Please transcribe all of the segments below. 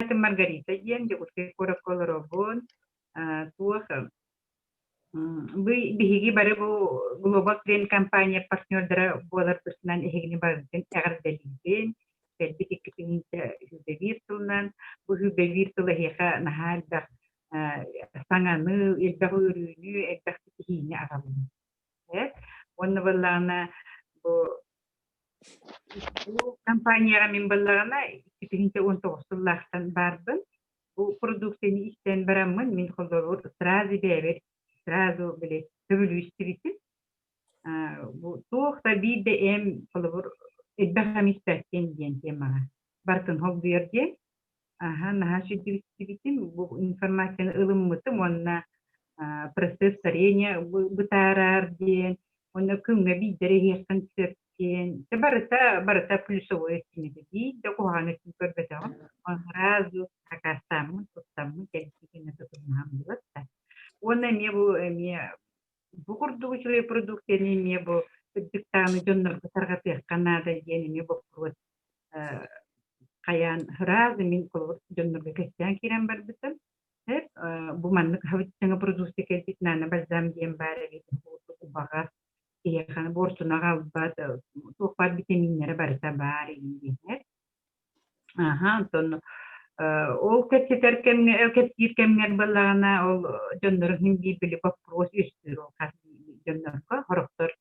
Аатым Маргарита диэн, Дьокуускай куоракка олоробун. Туох биһиги бары бу Global Trend компания партнердара буоларбытынан эһигини барытын эҕэрдэлиибин. Кэлбит 2021 сылынан. Бу 21 сыл эһиэхэ наһаа элбэх саҥаны, элбэх үөрүүнү, элбэх ситиһиини аҕаллын. Уонна буоллаҕына бу Бу компанияҕа мин буоллаҕына 2019 сыллаахтан баарбын. Бу продукцияны истэн бараммын мин холобур сразу бэйэбэр сразу били сөбүлүү истибитим. Бу туох да биир да эм холобур элбэх эм испэппин диэн темаҕа барытын холбуйар диэн. Аһа, наһаа сүрдүбүттүбүтүм. Бу информацияны ылыммытым уонна процесс старения бытаарар диэн, уонна күҥҥэ биирдэрэ иһиэххин сөп диэн. Дьэ барыта, барыта плюсовой өттүн этэ. Биир да куһаҕан өттүн көрбөтөҕүм. Сразу акаастааммын, туттаммын, кэлбит гына тутуннаһам буолар да. Уонна эмиэ бу эмиэ бу курдук үчүгэй продукцияны эмиэ бу кырдьык даҕаны дьоннорго тарҕатыахха наада диэн эмиэ боппуруос хайаан сразу мин холобур дьоннорго кэпсээн киирэн барбытым. Бу маннык саҥа продукция кэлбит Нана бальзам диэн баар эбит убаҕас киһиэхэ буортуну аҕалбат туох баар витаминнэрэ барыта баар игин диэннэр. Аха, онтон ол кэпсэтэр кэмҥэ кэпсиир кэмҥэр буоллаҕына ол дьоннору иһин биир били боппуруос үөскүүр ол хас дьоннорго сорохтор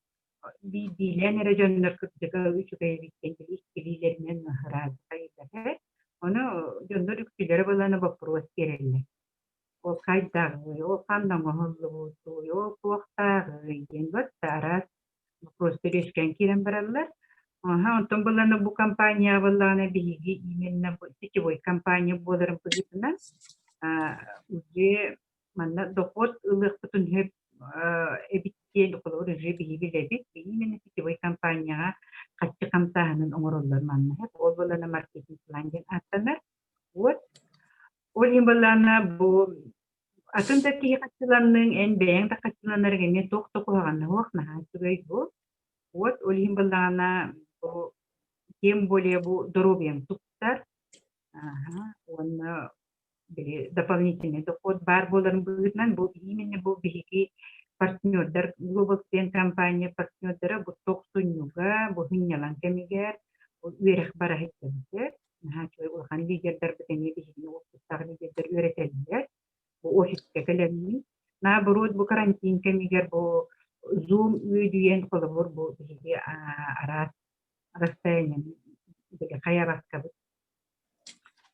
биирдиилээн эрэ дьоннор кырдьыга үчүгэй эбит диэн иккилиилэринэн ыраатта. Ону дьоннор үксүлэрэ буоллаҕына боппуруос биэрэллэр. Ол хайдаҕый, ол ханна оҥоһуллубутуй, ол туохтааҕый диэн вот араас боппуруостар үөскээн киирэн бараллар. Аха, онтон былаана бу компанияҕа буоллаҕына биһиги именно бу сетевой компания буоларын быһыытынан уже манна дохуот ылыахпытын сөп эбит диэн холобур уже биһиги билэбит. Именно сетевой компанияҕа харчы хамсааһынын оҥороллор манна. Ол буоллаҕына маркетинг план диэн ааттанар. Вот. Ол иһин былаана бу атын да киһи харчыланныҥ, эн бэйэҥ да харчыланарыҥ эмиэ туох да куһаҕана суох, наһаа үчүгэй бу. Вот ол иһин былаана бу тем более бу доруобуйаҥ тупсар. Аха, уонна били дополнительный доход баар буоларын быһыытынан бу именно бу биһиги партнердар Global Trend компания партнердара бу тохсунньуга, бу сынньалаҥ кэмигэр бу үөрэх бара сылдьабыт. Наһаа үчүгэй улахан лидердарбыт эмиэ биһигини уопуттаах лидердэр үөрэтэллэр. Бу офиска кэлэммит. Наоборот, бу карантин кэмигэр бу Zoom үөдүйэн холобур бу биһиги араас расстояниены били хайабаккабыт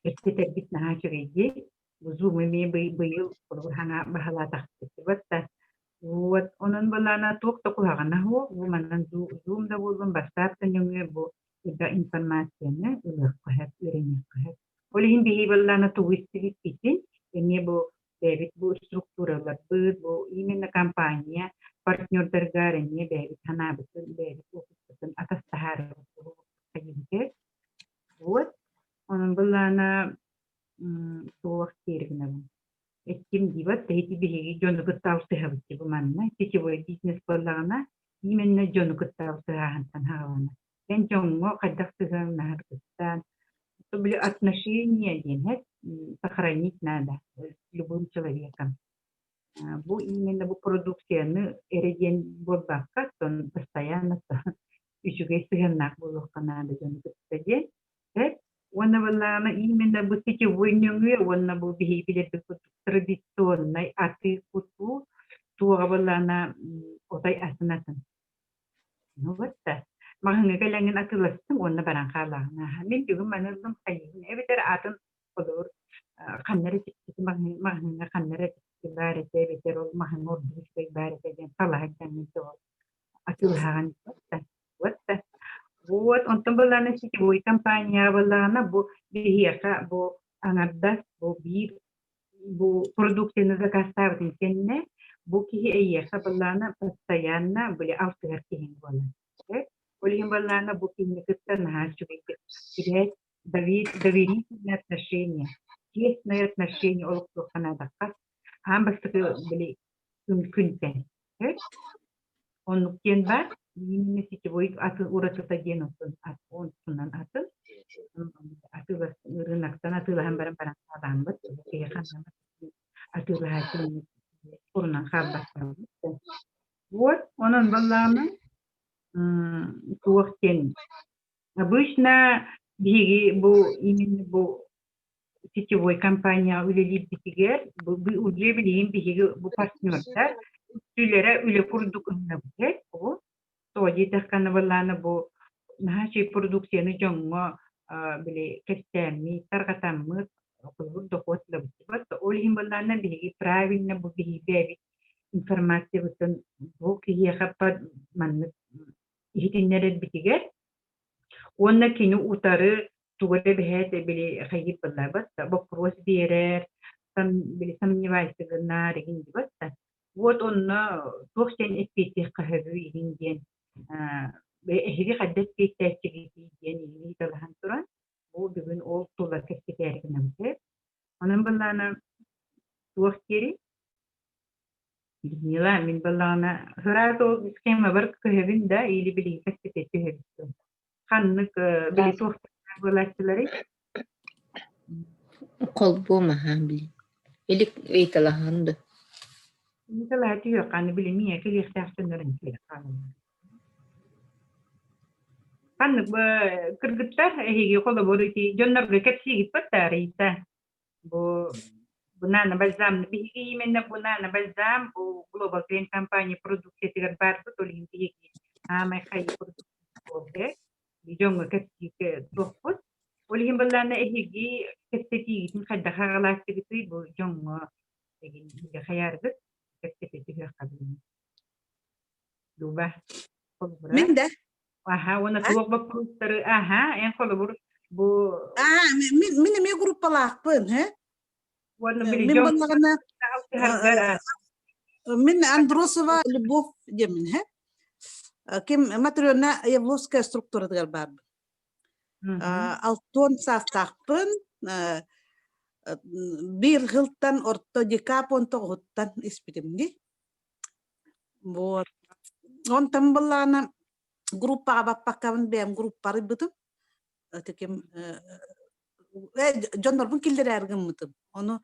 кэпсэтэрбит наһаа үчүгэйдик. Бу Zoom эмиэ быйыл холобур хаҥа баһылаатахпыт да. Вот, онон былаана туох да куһаҕана суох. Бу манан Zoom да буоллун, бассаап да нөҥүө бу элбэх информацияны ылыахха сөп, үөрэниэххэ сөп. Ол иһин биһиги былаана тугу истибиппитин эмиэ бу бэйэбит бу структураларбыт, бу именно компания партнердарыгар эмиэ бэйэбит санаабытын, бэйэбит опыппытын атастаһаарыбыт Вот. Онон былаана туох диэри гынабын. Эттим диибэт, эһиги биһиги дьону кытта алтыһабыт дии бу манна. Сетевой бизнес буоллаҕына, именно дьону кытта алтыһааһынтан саҕаланар. Эн дьоҥҥо хайдах сыһыаннаһаргыттан, били отношения диэн сохранить надо с любым человеком. Бу именно бу продукцияны эрэ диэн буолбакка, постоянно үчүгэй сыһыаннаах буолуохха наада дьону кытта диэн. Уонна буоллаҕына именно бу сетевой нөҥүө уонна бу биһиги билэрбит курдук традиционнай атыы-кутуу туоҕа буоллаҕына отой атын-атын. Ну вот да. Маҕаһыыҥҥа кэлэҥҥин атыыластыҥ уонна баран хаалаҕын. Мин бүгүн маны ыллым хайыыбын эбэтэр атын холобур ханна эрэ чэпчэки маҕаһыыҥҥа ханна эрэ чэпчэки баар этэ эбэтэр ол маҕаһыыҥҥа ордук үчүгэй баар этэ диэн талаһан дьаҥҥын сөҕөр атыылаһаҕын вот да. Вот онтон былаана сетевой компанияҕа былаана бу биһиэхэ бу аҥардас бу биир бу продукцияны заказтаабытын кэннэ бу киһи эйиэхэ былаана постоянно били алтыһар киһиҥ буолар. Ол иһин былаана бу киһини кытта наһаа үчүгэйдик сибээс доверительное отношение, честное отношение олохтуохха наадахха аан бастакы били күнтэн. Оннук диэн баар. Именно сетевой аты уратыта диэн онтун атын. Атыылас рыноктан. Атыылаһан баран баран хаалааммыт, киһи ханна атыылаһааччы урунан хаалбаттаабыт. Вот, онон баллаамын туох диэн обычно биһиги бу именно бу сетевой компанияҕа үлэлиирбитигэр бу уже билигин биһиги бу партнердар үксүлэрэ үлэ курдук ылынабыт ол тоҕо диэтэххинэ былаана бу наһаа үчүгэй продукцияны дьоҥҥо били кэпсээммит тарҕатаммыт холобур дохуот ылабыт ол иһин былаана биһиги правильно бу биһиги бэйэбит информациябытын бу киһиэхэ маннык иһитиннэрэрбитигэр уонна кини утары тугу эрэ эбэһээт били хайыыр буоллаабат да боппуруос биэрэр били сомневайся гынаар игин дибат да вот онно туох диэн эппиэттиэххэ сөбүй игин диэн эһиги хайдах эппиэттээччигитий диэн игин ыйыталаһан туран бу бүгүн ол тула кэпсэтээри гынабыт онон былаана туох диэри Людмила, мин буоллаҕына сразу ол схемабар көһөбүн да или билигин кэпсэтэ түһэбин. Ханнык били туохтар буолааччыларый? Холбуом аһаан билин. Илик ыйыталаһан да. Николай түһүөххэ аны били миэ кэлиэхтээх дьоннорун кэлиэххэ. Ханнык кыргыттар эһиги холобур ити дьоннорго кэпсиигит баттаарыйта Бу бу нано-бальзам биһиги именно бу нано-бальзам бу Global Green компания продукциятыгар баарбыт, ол иһин биһиги аамай хайы продукция буолла. Дьоҥҥо кэпсииргэ туохпут. Ол иһин былаана эһиги кэпсэтиигитин хайдах аҕалааччыгытый бу дьоҥҥо эгин хайааргыт кэпсэтэ түһүөххэ билин. Люба, холобура. Мин да? Аха, уонна туох боппуруостары, аха, эн холобур бу Аа, мин мин эмиэ группалаахпын, һэ? Уонна били Мин дьон буоллаҕына алтыһаргар мин Андросова Любовь диэммин, һэ? Ким Матрена Явловская структуратыгар баарбын. Алтуон саастаахпын, биир сылтан орто декап 19-уттан испитим дии. Вот. Онтон былаана группаҕа баппаккабын бэйэм группа арыйбытым. Таким дьоннорбун киллэрээр гыммытым. Ону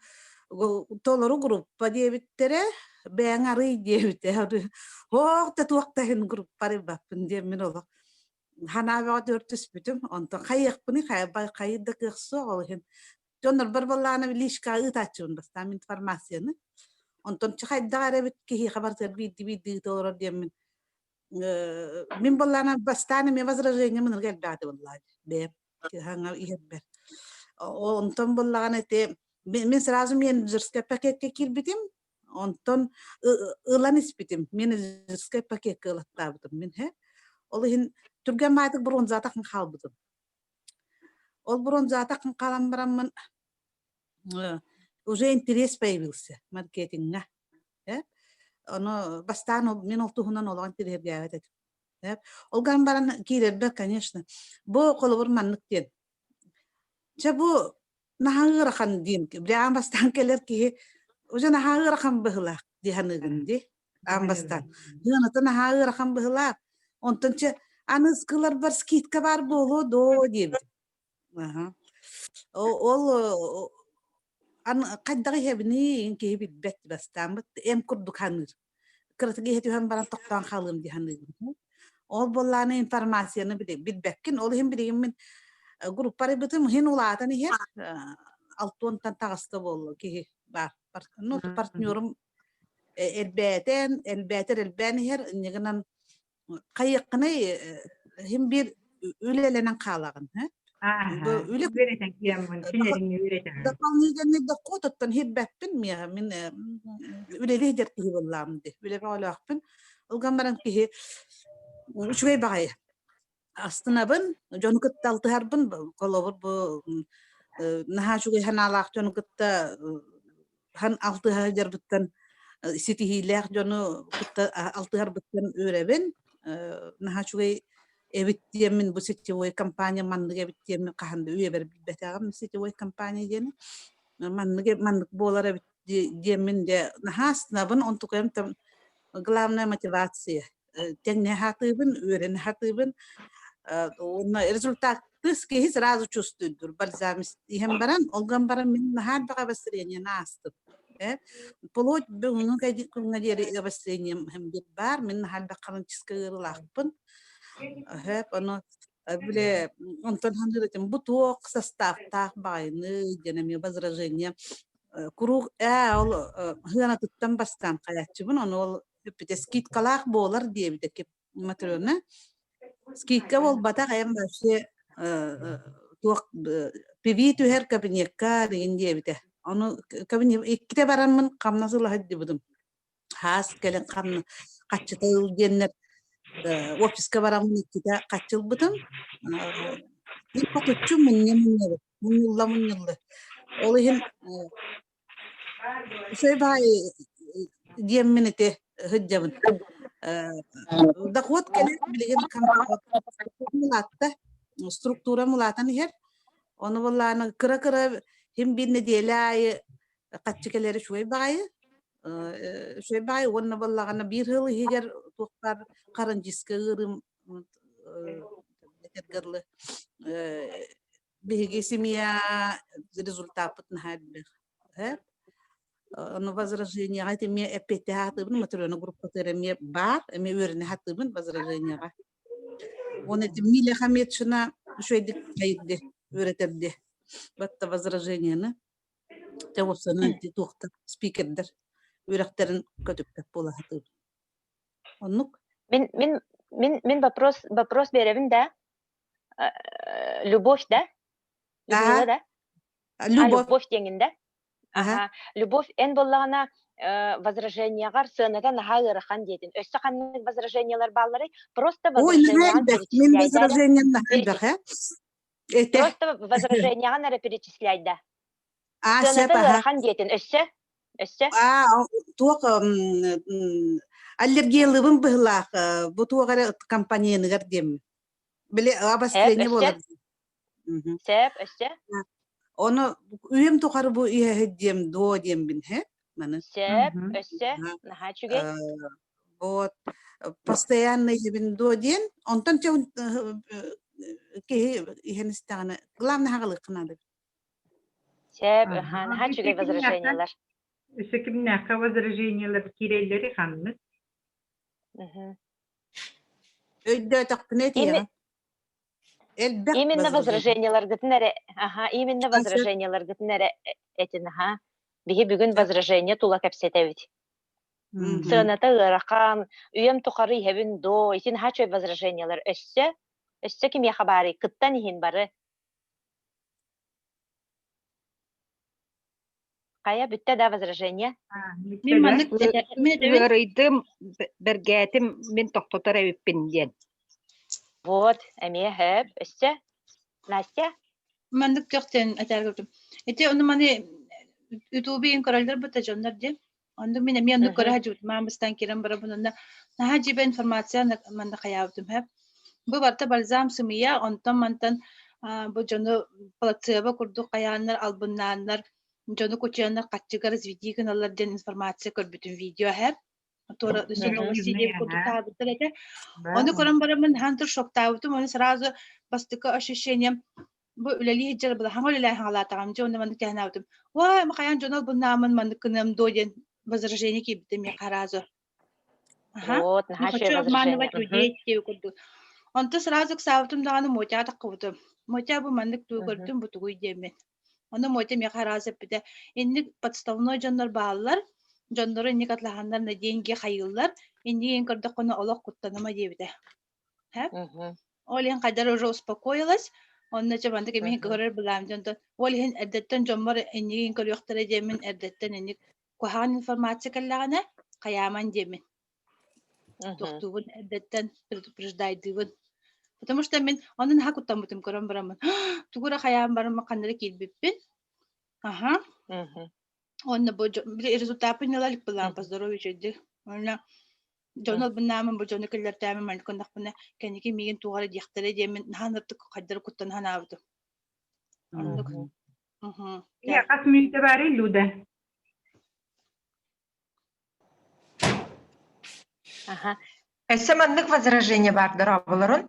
толору группа диэбиттэрэ, бэйэҥ арый диэбитэ. Ох да туох да иһин группа арыйбаппын диэммин олох санаа бөҕө түспүтүм. Онтон хайыахпыный, хайыр да кыах суох ол иһин Дьоннорбор буоллаҕына личкаҕа ыытааччыбын бастаан информацияны. Онтон чэ хайдах эрэ эбит киһиэхэ барытыгар биирдии-биирдии ыыта олорор диэммин мин буоллаҕына бастаан эмиэ возражение мынырга элбээтэ буоллаҕа бэйэм хаҥа иһэрбэр. Онтон буоллаҕына ити мин сразу менеджерскэй пакекка киирбитим. Онтон ылан испитим. Менеджерскэй пакекка ылаттаабытым мин һэ. Ол иһин түргэн баайдык бронзата хаалбытым. Ол бронзата хаалан бараммын уже интерес появился маркетиҥҥа. Э? Ону бастаан мин ол туһунан олох интэриэһиргээбэт этим. Э? Ол гынан баран киирэрбэр, конечно, бу холобур маннык диэн. Чэ бу наһаа ыарахан диэн били аан бастаан кэлэр киһи уже наһаа ыарахан быһыылаах дии саныыгын дии. Аан бастаан. Сыаната наһаа ыарахан быһыылаах. Онтон чэ аны ыскыларбар скидка баар буолуо доо диэбитим. Аха. Ол аны хайдах иһэбиний киһи билбэт бастааммыт эм курдук саныыр. Кыратык иһэ түһэн баран тохтоон хаалыам дии саныыбын. Ол буоллаҕына информацияны билбэккин. Ол иһин билигин мин группа арыйбытым иһин улаатан иһэр алтыонтан таҕыста буолла киһи баар. Ну, партнерум элбээтэн, элбээтэр элбээн иһэр, инньэ гынан хайыаххыный иһин биир үлэлэнэн хаалаҕын Ааха, үлэ үөрэтэн киэммин, кинилэрин үөрэтэҕин. Дополнительный доход оттон иһирбэппин миэхэ мин үлэлии сылдьар киһи буоллаҕым дии. Үлэ бөҕөлөөхпүн. Ылган баран киһи үчүгэй баҕайы. Астынабын, дьону кытта алтыһарбын, холобур бу наһаа үчүгэй санаалаах дьону кытта алтыһа сылдьарбыттан ситиһиилээх дьону кытта алтыһарбыттан үөрэбин. Наһаа үчүгэй эбит диэммин бу сетевой компания маннык эбит диэммин хаһан да үйэбэр билбэтэҕим сетевой компания диэни. Маннык маннык буолар эбит диэммин дьэ наһаа астынабын онтукайым там главная мотивация тэҥнэһэ сатыыбын, үөрэнэ сатыыбын. Уонна результат Тыс киһи сразу чувствуйдур бальзам иһэн баран, ол гынан баран мин наһаа элбэх обострениены аастым. Э, Вплоть бүгүҥҥү күҥҥэ диэри обострением биир баар, мин наһаа элбэх хроническай ыарыылаахпын. Эһэп, ону бile онтон саныыр этим бу туох составтаах баҕайыны диэн эмиэ возражение куруук ээ ол сыанатыттан бастаан хайааччыбын ону ол эппитэ скидкалаах буолар диэбитэ Матрена скидка буолбатах эм вообще туох пиви түһэр кабинекка деген диэбитэ ону кабинет иккитэ бараммын хамнас ыла сылдьыбытым хаас кэлин хамна хаччыта ыл диэннэр офиска бараммын иккитэ хаччы ылбытым мин хотуччу мунньа мунньабын мунньулла мунньулла ол иһин Үчүгэй баҕайы диэммин ити сылдьабын. Дохуот кэлэр билигин улаатта, структурам улаатан иһэр. Ону буоллаҕына кыра-кыра син биир нэдиэлэ аайы хаччы кэлэр үчүгэй баҕайы. Үчүгэй баҕайы уонна буоллаҕына биир сыл иһигэр туох баар харандьыыска ыарыым этэргэ дылы биһиги семья результаппыт наһаа элбэх. Ону возражениеҕа эмиэ эппиэттэһэ сатыыбын, Матрена группатыгар эмиэ баар, эмиэ үөрэнэ сатыыбын возражениеҕа. Уонна ити Миля Хаметшина үчүгэйдик хайырды, үөрэтэрди. Батта возражениены. Те уопсанан ити туохтар спикердэр үөрэхтэрин көтүппэт буола сатыыбын. Оннук. Мин мин мин мин вопрос вопрос биэрэбин да? Любовь да? Людмила да? Любовь. Любовь диэҥин да? Аха. Любовь эн буоллаҕына возражениеҕар сыаната наһаа ыарахан диэтин. Өссө ханнык возражениелар баалларый? Просто Ой, наһаа возражениеҕын элбэх. Мин перечисляйда эрэ. возражением наһаа элбэх, э? Этэ. Просто возражениеҕын эрэ перечисляйда. А, сөп, Сыаната аха. ыарахан диэтин. Өссө? Өссө? А, туох аллергиялыыбын быһылаах бу туох эрэ компанияныгар диэммин. Били Сөп, обострение өссө? буолар. Мгм. Сөп, өссө? Ону үйэм тухары бу иһэһит дуо диэмбин һэ маны. Сөп, өссө? Наһаа үчүгэй. Вот постоянно иһэбин дуо диэн онтон чэ киһи иһэн истэҕинэ главное хаҕалыахха наада. Сөп, наһаа үчүгэй возражениелар. Өссө кимнээххэ возражениелар киирэллэри ханнык? Өйдөөтөхпүнэ этиэҕим. Элбэх Именно возражение. возражениеларгытын эрэ, аха, именно возражениеларгытын эрэ этин, аха. Биһи бүгүн возражение тула кэпсэтэбит. Сыаната ыарахан, үйэм тухары иһэбин доо, итин наһаа үчүгэй возражениелар өссө, өссө кимиэхэ баарый, кыттан иһин бары. Хайа, бүттэ да возражение? Мин маннык ыарыйдым, бэргээтим, мин тохтотор эбиппин диэн. Вот, эмиэ сөп. Өссө? Настя? Маннык көхтөн этэргитим. Ити ону маны ютубин көрөллөр быта дьоннор диэн. Онно мин эмиэ оннук көрө сылдьыбытым. Аан киирэн барабын онно наһаа дьиибэ информация манна хайаабытым һэ. Бу барыта бальзам сымыйа, онтон мантан бу дьону плацебо курдук хайааннар, албыннааннар, дьону кучуйаннар хаччыга разведии гыналлар диэн информация көрбүтүм видео һэ. Туора новости диэбит курдук таабыттар этэ. Ону көрөн бараммын наһаа шоктаабытым, ону сразу бастакы ощущением бу үлэлии сылдьар былаһаҥа үлэлээн хаалаатаҕым дьэ уонна маннык тэһэнаабытым уай хайаан дьоно албыннааммын маннык гыныам дуо диэн возражение киирбитэ миэхэ сразу аха Вот, не наһаа хочу үчүгэй возражение. обманывать людей диэби курдук онто сразу ыксаабытым даҕаны Мотя таххыбытым Мотя бу маннык тугу көрдүм бу тугуй диэммин ону Мотя миэхэ сразу эппитэ инник подставной дьоннор бааллар дьоннору инник атлаһаннар на деньги хайыыллар иннигин көрдөххүнэ олох куттаныма диэбитэ Ол иһин хайдах уже успокоилась, онно дьэ маннык эмиһин көрөр былаам дьонтон ол иһин эрдэттэн дьоммор иннигин көрүөхтэрэ диэммин эрдэттэн инник куһаҕан информация кэллэҕинэ хайааман диэммин тохтуубун эрдэттэн предупреждайдыыбын потому что мин ону наһаа куттаммытым көрөн бараммын тугу эрэ хайаан бараммын ханна эрэ киирбиппин аха Уонна бу били результаппын ыла илик былаан по здоровью үчүгэйдик. Уонна дьону албыннаамын бу дьону киллэртээмин маннык гыннахпына кэнники миигин туох эрэ диэхтэрэ диэммин наһаа ынырык хайдары куттана санаабытым. Оннук. Ийэ хас мүнүүтэ баарый, Люда? Аха. Өссө маннык возражение баар дорооболорун.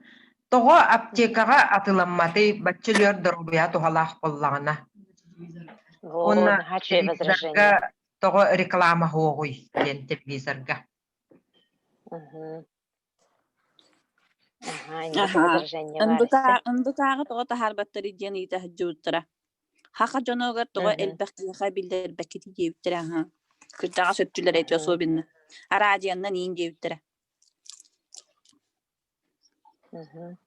Тоҕо аптекаҕа атыламматый, бачча өлүөр доруобуйа туһалаах буоллаҕына? Вот, Уонна наһаа үчүгэй телевизорга возражение. тоҕо реклама суоҕуй диэн телевизорга. Мгм. Аһаа, инники Аһаа. возражение баар НБК өссө. НБК-ҕа тоҕо таһаарбаттарый диэн ыйыта сылдьыбыттара. Хаха дьонугар тоҕо Мгм. элбэх киһиэхэ биллэрбэккитий диэбиттэрэ аһаа. Кырдьаҕас өттүлэрэ ити Мгм. особенно. Араадьыйаннан иин диэбиттэрэ. Мгм.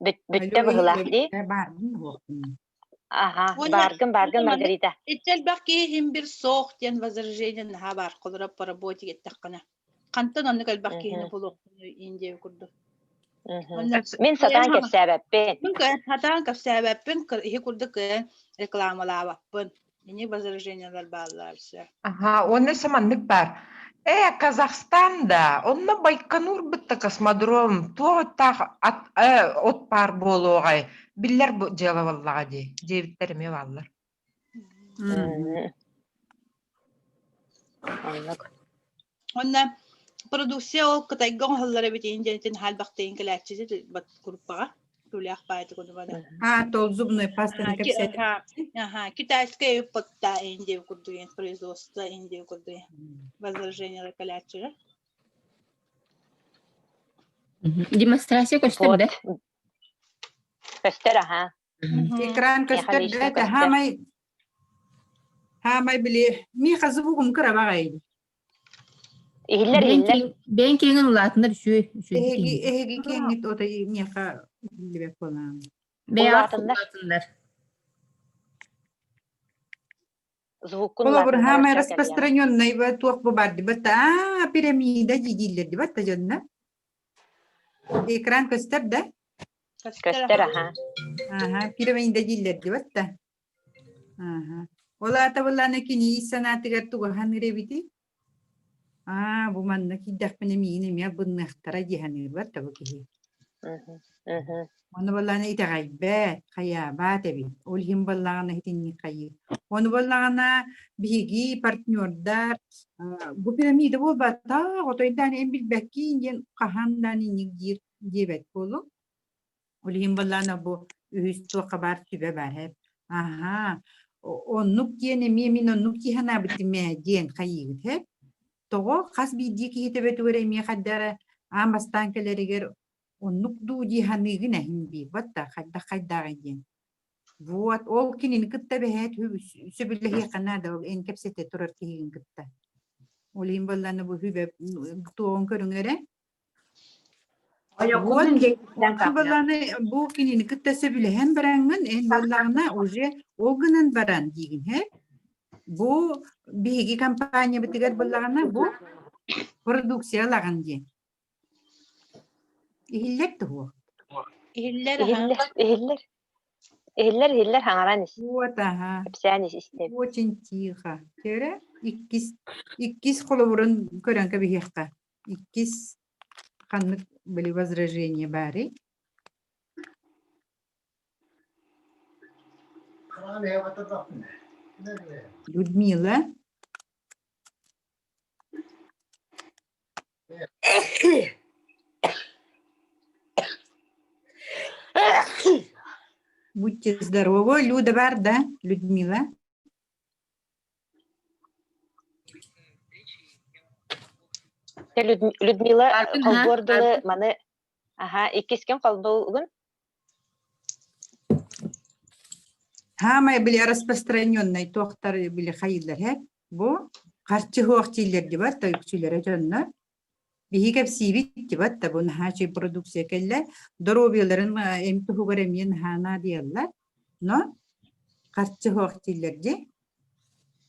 Бүт бүттэ Алло, быһыылаах дии. баарбын буолуохпун. Аха, Уонна бааргын, бааргын, уонна маннык Маргарита. иччи элбэх киһи иһин бир суох диэн возражение наһаа баар холоро по работе эттэххинэ. Хантан оннук элбэх киһини Мгм. булуохпунуй Индия курдук. Мгм. Онно Мин кыайан сатаан хаҥа кэпсээбэппин. мин кыайан сатаан кэпсээбэппин, иһи курдук кыайан рекламалаабаппын. Ини возражениялар бааллар все. Аха, уонна өссө маннык баар. Ээ, Казахстан да, онно Байконур бытта космодром, туох оттаах ат, от баар буолуоҕай, биллэр бу дьыала буоллаҕа дии, диэбиттэр эмиэ бааллар. Мм. Оннук. Онно продукция ол Кытайга оҥоһуллар эбит диэн хаалбахтыйын кэлээччи группаҕа тулях баайты кунубана. А, то зубной пастаны кэпсэт. Ага, китайская подта Индия курдугин производство Индия курдугин возражение кэлээччилэр. Демонстрация көстөр да? Көстөр, аха. Экран көстөр да, хаамай хаамай били миэхэ звугум кыра баҕайы. Иһиллэр, иһиллэр. Бэйэҥ киэҥин улаатынар үчүгэй. Эһиги эһиги киэҥҥит отой миэхэ биллибэт буолаам. Бэйэҕит Улаатыннар. улаатыннар. Звуккун Холобур, улаатыннарар хаамай кэлиэҕэ. распространенный туох бу бар дибат аа пирамида дииллэр дибат да дьонно. Экран көстөр да? Көстөр, аха. Аха, пирамида дииллэр дибат да. Ааһа. Ол аата былаана кини ис санаатыгар тугу саныыр эбитий? Аа, бу манна киирдэхпинэ миигин эмиэ албынныахтара дии саныырбар да бу киһи. Мгм, мгм. Ону буоллаҕына итэҕэйбэт, хайаабат эбит. Ол иһин буоллаҕына итинник хайыыр. Ону буоллаҕына биһиги партнердар бу пирамида буолбатах, отойдаан эн билбэккин диэн хаһан даан инник диир диэбэт буолуҥ. Ол иһин буоллаҕына бу үһүс туохха баар сүбэ баар эбит. Аһаа, оннук диэн эмиэ мин оннук дии санаабытым ээ диэн хайыыбыт эбит. Тоҕо хас биирдии киһи төбөтүгэр эмиэ хайдах эрэ аан бастаан кэлэригэр оннук дуу дии саныыгын эһин биир да хайдах хайдааҕый диэн. Вот ол кинини кытта эбэһээт сөбүлэһиэххэ наада ол эн кэпсэтэ турар киһигин кытта. Ол иһин буоллаҕына бу сүбэ туоҕун көрүҥ эрэ. Вот, буоллаҕына бу кинини кытта сөбүлэһэн бараҥҥын, эн буоллаҕына уже ол гынан баран диигин, һэ? Бу биһиги компаниябытыгар буоллаҕына бу продукция ылаҕын диэн. Иһиллэр туһуох? Иһиллэр, Иһиллэр, иһиллэр. Иһиллэр, иһиллэр, хаҥаран ис. Вот, ага. Кэпсээн ис истэбит. Очень тихо. Көрө, иккис, иккис холобурун көрөн кэбиһиэххэ. Иккис ханнык были возражения баарый? Людмила. Будьте здоровы. Люда бар, да? Людмила? Людмила холбуор дылы маны аха иккис ким холбуугун? Хаамай били распространенный туохтар били хайыылар һэ бу харчы суох дииллэр дибат да үксүлэрэ дьоннор биһи кэпсиибит дибат да бу наһаа үчүгэй продукция кэллэ доруобуйаларын эм туһугар эмиэ наһаа наадыйаллар но харчы суох дииллэр дии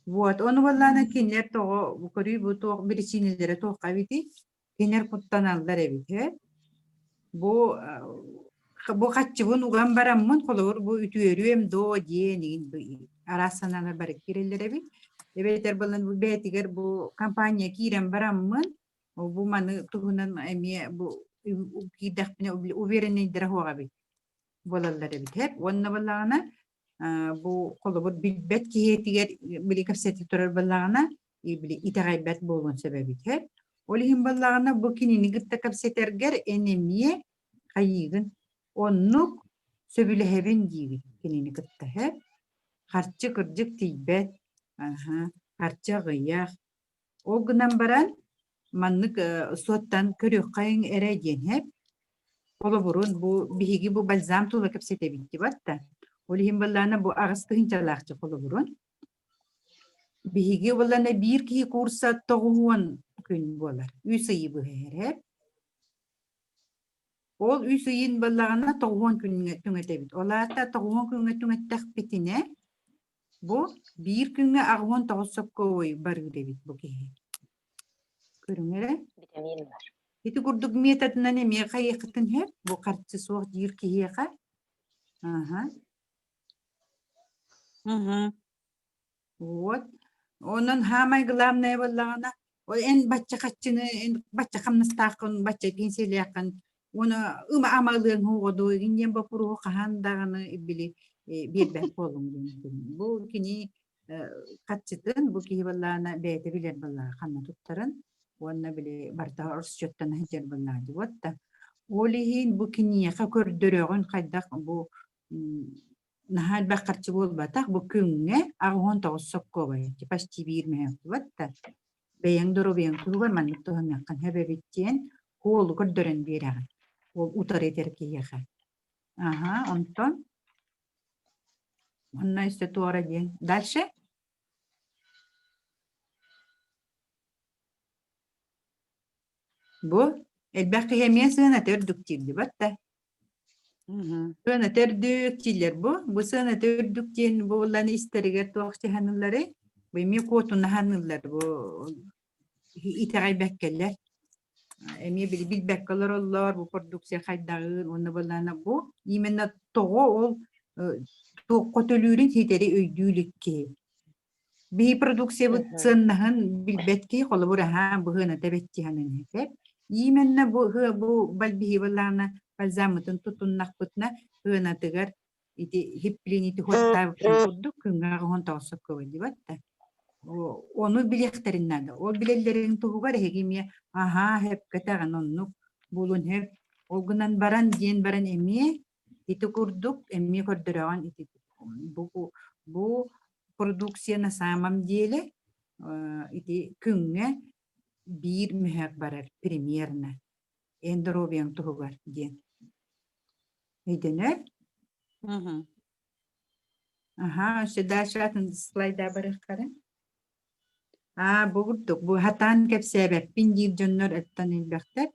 вот ону буоллаҕына кинилэр тоҕо көрүү бу туох биричиинэлэрэ туохха эбитий Кинилэр куттаналлар эбит ээ. Бу бу хаччыбын уган бараммын, холобур, бу үтүөрүөм дуо диэн игин араас санаалар бары киирэллэр эбит. Эбэтэр былын бу бэйэтигэр бу компания киирэн бараммын, бу маны туһунан эмиэ бу киирдэхпинэ уверенныйдара суох эбит буолаллар эбит һэп. Уонна буоллаҕына бу холобур билбэт киһитигэр били кэпсэтэ турар буоллаҕына били итэҕэйбэт буолуон сөп эбит һэп. Ол иһин буоллаҕына бу кинини кытта кэпсэтэргэр эн эмиэ хайыыгын оннук сөбүлэһэбин диигин кинини кытта һэ. Харчы кырдьык тиийбэт, аһа, харчы аҕыйах. Ол гынан баран маннык суоттан көрүөххэйиҥ эрэ диэн һэп. Холобурун бу биһиги бу бальзам тула кэпсэтэбит дибат да. Ол иһин буоллаҕына бу 8 тыһыынчалаахчы холобурун. Биһиги буоллаҕына биир киһи курса 90 күн буолар. Үс ыйы быһа иһэр. Ол үс ыйын буоллаҕына 90 күҥҥэ түҥэтэбит. Ол аата 90 күҥҥэ түҥэттэхпитинэ бу биир күҥҥэ 89 соккоой барыыр эбит бу киһи. Көрүҥ эрэ. Витамин бар. Ити курдук методынан эмиэ хайыаххытын сөп бу харчы суох диир киһиэхэ. Аха. Мгм. Вот. Онон хаамай главное буоллаҕына, ол эн бачча хаччыны, эн бачча хамнастааххын, бачча пенсиялааххын, уонна ыма амалыаҥ уоҕа дуо игин диэн боппуруоһу хаһан даҕаны били биэрбэт буолуҥ диэн. Бу кини хаччытын, бу киһи буоллаҕына бэйэтэ билэр буоллаҕа ханна туттарын уонна били барыта расчеттана сылдьар буоллаҕа дии вот да. Ол иһин бу киниэхэ көрдөрөҕүн хайдах бу наһаа элбэх харчы буолбатах, бу күҥҥэ 89 соккуобай, почти биир мөһөөктүбэт да бэйэҥ доруобуйаҥ туһугар маннык туһаныаххын сөп эбит диэн уолу көрдөрөн биэрэҕин. Ол утары этэр киһиэхэ. Аха, онтон онно өссө туора диэн. Дальше? Бу элбэх киһи эмиэ сыаната үрдүк дииллибэт да. Сыаната үрдүк дииллэр бу. Бу сыаната үрдүк диэн бу ылан истэригэр туох дьаһанылларый? Бу эмиэ куотунаһаныллар бу итэҕэйбэккэлэр. Эмиэ били билбэккэ олороллор бу продукция хайдаҕын уонна былаана бу именно тоҕо ол туохха төлүүрүн ситэри өйдүү илик киһи. Биһи продукциябыт сыаннаһын билбэт киһи холобур аһаа быһыаната бэттиһанын этэр. Именно бу бу бальбиһи былаана бальзаммытын тутуннахпытына ыанатыгар ити хипплинити хуоттаабытын курдук күҥҥэ оһон тоҕосокко диэбэт да. Ону билиэхтэрин наада. Ол билэллэрин туһугар эһиги эмиэ аһаа хэпкэтэҕин оннук буолун хэп ол гынан баран диэн баран эмиэ Ити курдук эмиэ көрдөрөҕүн ити бу бу продукция на самом деле ити күҥҥэ биир мөһөөк барар примерно эн доруобуйаҥ туһугар диэн. Өйдөнөр? Аха, өссө дальше атын слайда барыаххара. Аа, бу курдук, бу хатаан кэпсээбэппин диир дьоннор оттон элбэхтэр.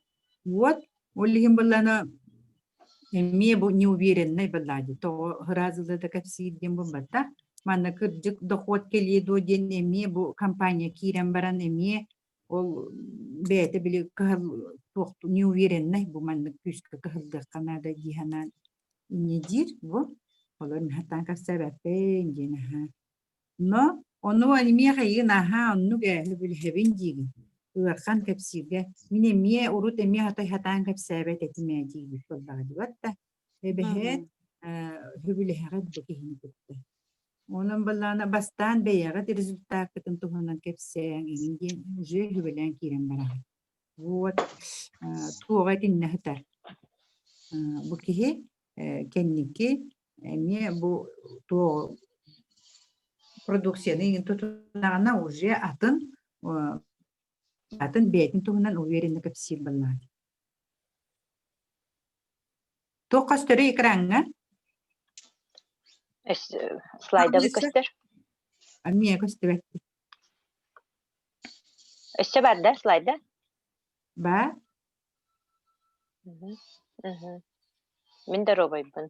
Вот, ол иһин былаана эмиэ бу неувереннай была дии, тоҕо ыраазылы да кэпсиир диэн буолбатах. Манна кырдьык дохуот кэлиэ дуо диэн эмиэ бу компания киирэн баран эмиэ ол бэйэтэ били кыһыл туох неувереннай бу маннык күүскэ кыһыллыахха наада дии санаан инньэ диир бу. Олор мин хатаан кэпсээбэппин диэн аһаа. Но ону эмиэ эйигин аһаа оннук ээ сөбүлэһэбин диигин. Ыарахан кэпсииргэ мин эмиэ урут эмиэ хатай сатаан кэпсээбэт этим ээ диибит буоллаҕа дии да. Эбэһээт ээ сөбүлэһэҕит бу киһини кытта. Онон былаана бастаан бэйэҕит результаккытын туһунан кэпсээҥ эҥин диэн уже сөбүлээн киирэн бараҕыт. Вот туоҕа итиннэ сытар. Бу киһи кэнники эмиэ бу туох продукцияны иҥин тутуннаҕына уже атын атын бэйэтин туһунан уверенно кэпсиир буоллаҕа. Туох көстөрүй экраҥҥа? Слайдабыт көстөр. Эмиэ көстүбэт. Өссө бар да слайда? Бар. Мин доруобайбын.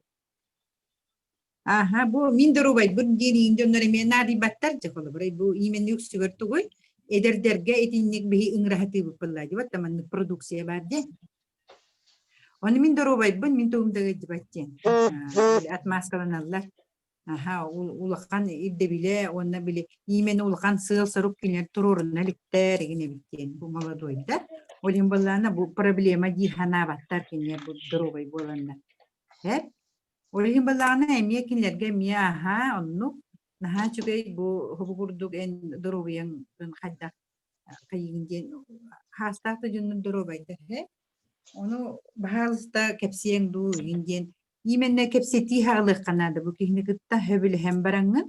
Аха, бу мин доруобайбын диэн иин дьоннор эмиэ наадыйбаттар дьэ холобура бу именно үксүгэр тугуй эдэрдэргэ итинник биһи ыҥыраһатыыбыт буолла дии вот маннык продукция баар диэн. Ону мин доруобайбын, мин тугум да ыалдьыбат диэн отмазкаланаллар. Аһа, улахан ирдэбилэ уонна били именно улахан сыал-сорук кинилэр туруоруна иликтэр игин эбит диэн бу молодойдар. Ол иһин буоллаҕына бу проблема дии санаабаттар кинилэр бу здоровай буоланнар. Эр? Ол иһин буоллаҕына эмиэ кинилэргэ эмиэ аһаа оннук наһаа үчүгэй бу хобу курдук эн доруобуйаҥ хайдах Хайыгын диэн хаастаах да дьоннор доруобайдар һэ. Ону баһаалыста кэпсиэҥ дуу игин диэн именно кэпсэтии хаалыахха наада бу киһини кытта сөбүлэһэн бараҥҥын.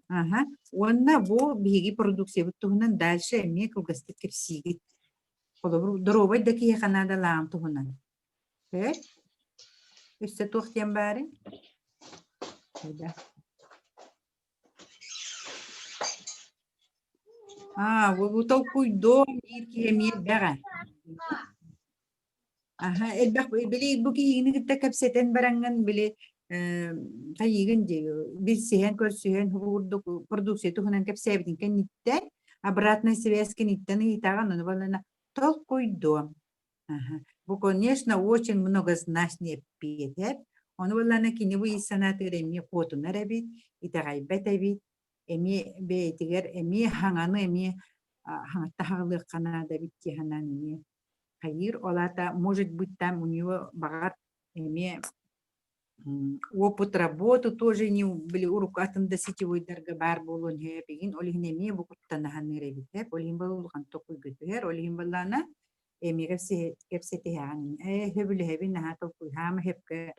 Аха. Уонна бу биһиги продукциябыт туһунан дальше эмиэ кылгастык кэпсиигит. Холобур, доруобай да киһиэхэ наадалааҕын туһунан. Сөп? Өссө туох диэн баарый? Аа, бу толкуйдуом диир киһи эмиэ элбэх ээ. Аһа, элбэх били бу киһигини кытта кэпсэтэн бараҥҥын били э, хайыыгын дии билсиһэн көрсүһэн курдук продукция туһунан кэпсээбитин кэнниттэн обратная связь киниттэн ыйытаҕын ону балана толкуйдуом. Аһа. Бу, конечно, очень многозначный эппиэтэ. Ону буоллаҕына кини бу ис санаатыгар эмиэ куотунар эбит, итэҕэйбэт эбит, эмиэ бэйэтигэр эмиэ хаҥаны эмиэ хаҥатта хаҕылыахха наада эбит дии санаан эмиэ хайыыр. Ол аата, может быть, там у него баҕар эмиэ Опыт работы тоже не били урукку атын да сетевойдарга баар буолуон сөп игин ол иһин эмиэ бу куттанаһаныыр эбит эп ол иһин буолла улахан толкуйга түһэр ол иһин буоллаҕына эмиэ кэпсэтиһэҕин ээ сөбүлэһэбин наһаа толкуйһаама сөпкө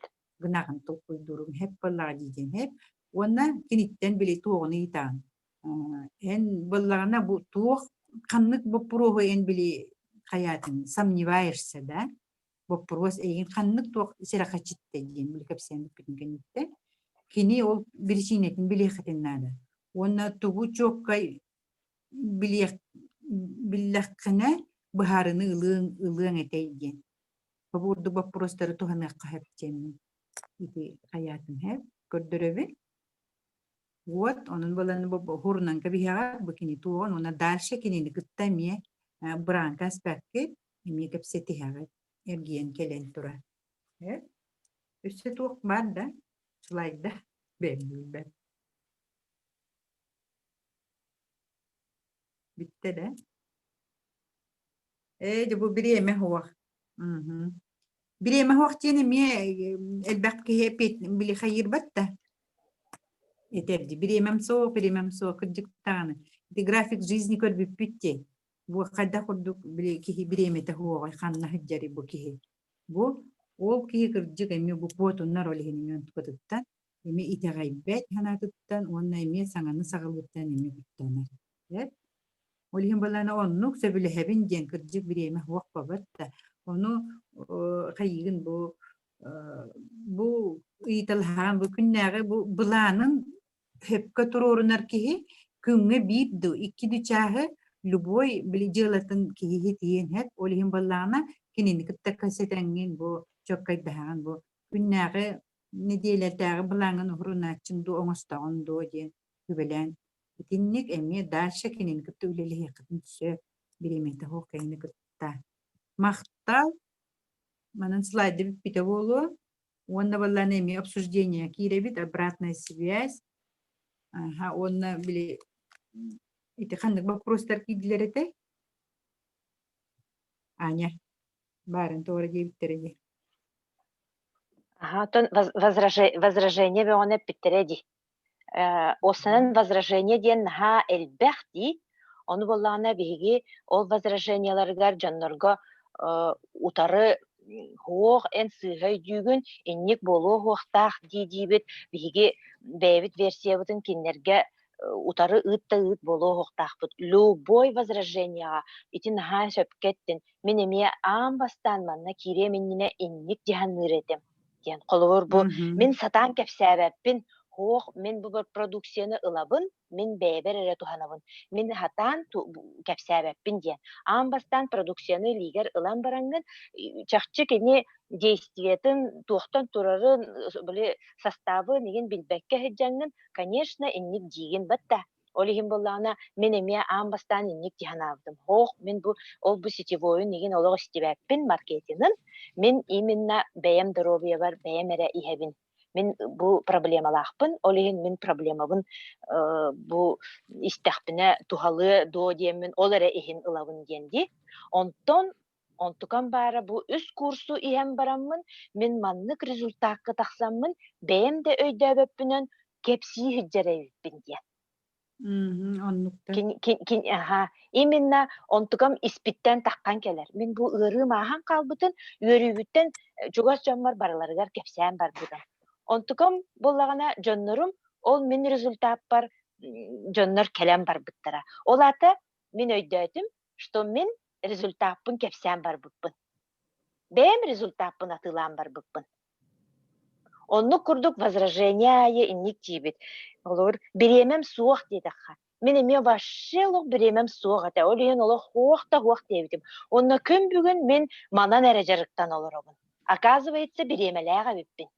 гынаҕын толкуйдуурум сөп буоллаҕа дии диэн сөп уонна киниттэн били туоҕун ыйытаҕын эн буоллаҕына бу туох ханнык боппуруоһу эн били хайаатын сомневаешься да боппуруос эйигин ханнык туох сирэхэчиттэ диэн били кэпсээн бүппүтүн кэнниттэн кини ол биричиинэтин билиэххитин наада уонна тугу чуоккай билиэх биллэххинэ быһаарыны ылыаҥ ылыаҥ этэй диэн бу курдук боппуруостары туһаныахха сөп диэммин ити хайаатын сөп көрдөрөбүн Вот, онон буолан бу уһурунан кэбиһэҕэ бу кини туоҕун уонна дальше кинини кытта эмиэ быраанка аспаккыт эмиэ кэпсэтиһэҕит эргийэн кэлэн турар. Э? Өссө туох баар да? Слайда бэйэм билбэт. Бүттэ да? Ээ, дьэ бу бириэмэ суох. Мгм. Бириэмэ суох диэн эмиэ элбэх киһи эппиэт били хайыырбат да. Этэр дии, бириэмэм суох, бириэмэм суох, кырдьык даҕаны. Ити график жизни көрбүппүт дии. Бу хайдах курдук били киһи бириэмэтэ суоҕуй, ханна сылдьарый бу киһи. Бу ол киһи кырдьык эмиэ бу куотуннар ол иһин эмиэ онтукатыттан эмиэ итэҕэйбэт санаатыттан уонна эмиэ саҥаны саҕалыыртан эмиэ куттанар. Эт. Ол иһин былаана оннук сөбүлэһэбин диэн кырдьык бириэмэ суох буолбат да. Ону хайыыгын бу бу ыйыталаһаҕын бу күннээҕи бу былаанын сөпкө туруорунар киһи күҥҥэ биир дуу, икки дуу чааһы любой били дьыалатын киһи тиийэн иһэр. Ол иһин буоллаҕына кинини кытта кэпсэтэҥҥин бу чуоккайдаһаҕын бу күннээҕи нэдиэлэтээҕи былааҥҥын уһурунааччыҥ дуу оҥостоҕун дуо диэн сүбэлээн итинник эмиэ дальше кинини кытта үлэлэһиэххитин сөп бириэмэтэ суох киһини кытта. Махтал! Манан слайды бүппүтэ буолуо. Уонна баллааны эмиэ обсуждение киирэбит, обратная связь. Аха, уонна били ити ханнык боппуруостар киирдилэр этэй? Аня, баарын тоҕо диэбиттэрэ дии. Аха, оттон возражение бөҕөнү эппиттэрэ дии. Уопсайынан возражение диэн наһаа элбэх дии. Ону буоллаҕына биһиги ол возражениеларыгар дьоннорго утары суох эн сыыһа өйдүүгүн, инник буолуо суохтаах дии-диибит. Биһиги бэйэбит версиябытын кинилэргэ утары ыыт да ыыт буолуо суохтаахпыт. Любой возражениеҕа ити наһаа сөпкө эттин, мин эмиэ аан бастаан манна киириэм иннинэ инник дьаһаныыр этим диэн. Холобур, бу мин сатаан кэпсээбэппин, һуох, мин бу продукцияны ылабын, мин бэйэбэр эрэ туһанабын, мин сатаан кэпсээбэппин диэн. Аан бастаан продукцияны илиигэр ылан бараҥҥын, чахчы кини действиетын, туохтан турарын, били састаабын игин билбэккэ сылдьаҥҥын, конечно, инник диигин батта. Ол иһин буоллаҕына, мин эмиэ аан бастаан инник дии санаабытым. Һоох, мин бу ол бу сетевойун игин олох истибэппин маркетинын. Мин именно бэйэм доруобуйабар бэйэм эрэ иһэбин. Мин бу проблемалаахпын, ол иһин мин проблемабын э, бу истэхпинэ туһалыа дуо диэммин ол эрэ иһин ылабын диэн дии. Онтон онтукам баара бу үс курсу иһэн бараммын, мин маннык результакка тахсаммын бэйэм да өйдөөбөппүнэн кэпсии сылдьар эбиппин диэн. Оннуктар. Аха, именно онтукам испиттэн таххан кэлэр. Мин бу ыарыым ааһан хаалбытын, үөрүүбүттэн чугас дьоммор барыларыгар кэпсээн барбытым. Онтукам буоллаҕына дьоннорум ол мин результаппар дьоннор кэлэн барбыттара. Ол аата мин өйдөөтүм, что мин результаппын кэпсээн барбыппын. Бэйэм результаппын атыылаан барбыппын. Оннук курдук возражение аайы инник диибит. Олор бириэмэм суох диэтэххэ, мин эмиэ вообще олох бириэмэм суох этэ. Ол иһин олох хуох да хуох диэбитим. Уонна күн бүгүн мин манан эрэ дьарыктана олоробун. Оказывается, бириэмэлээх эбиппин.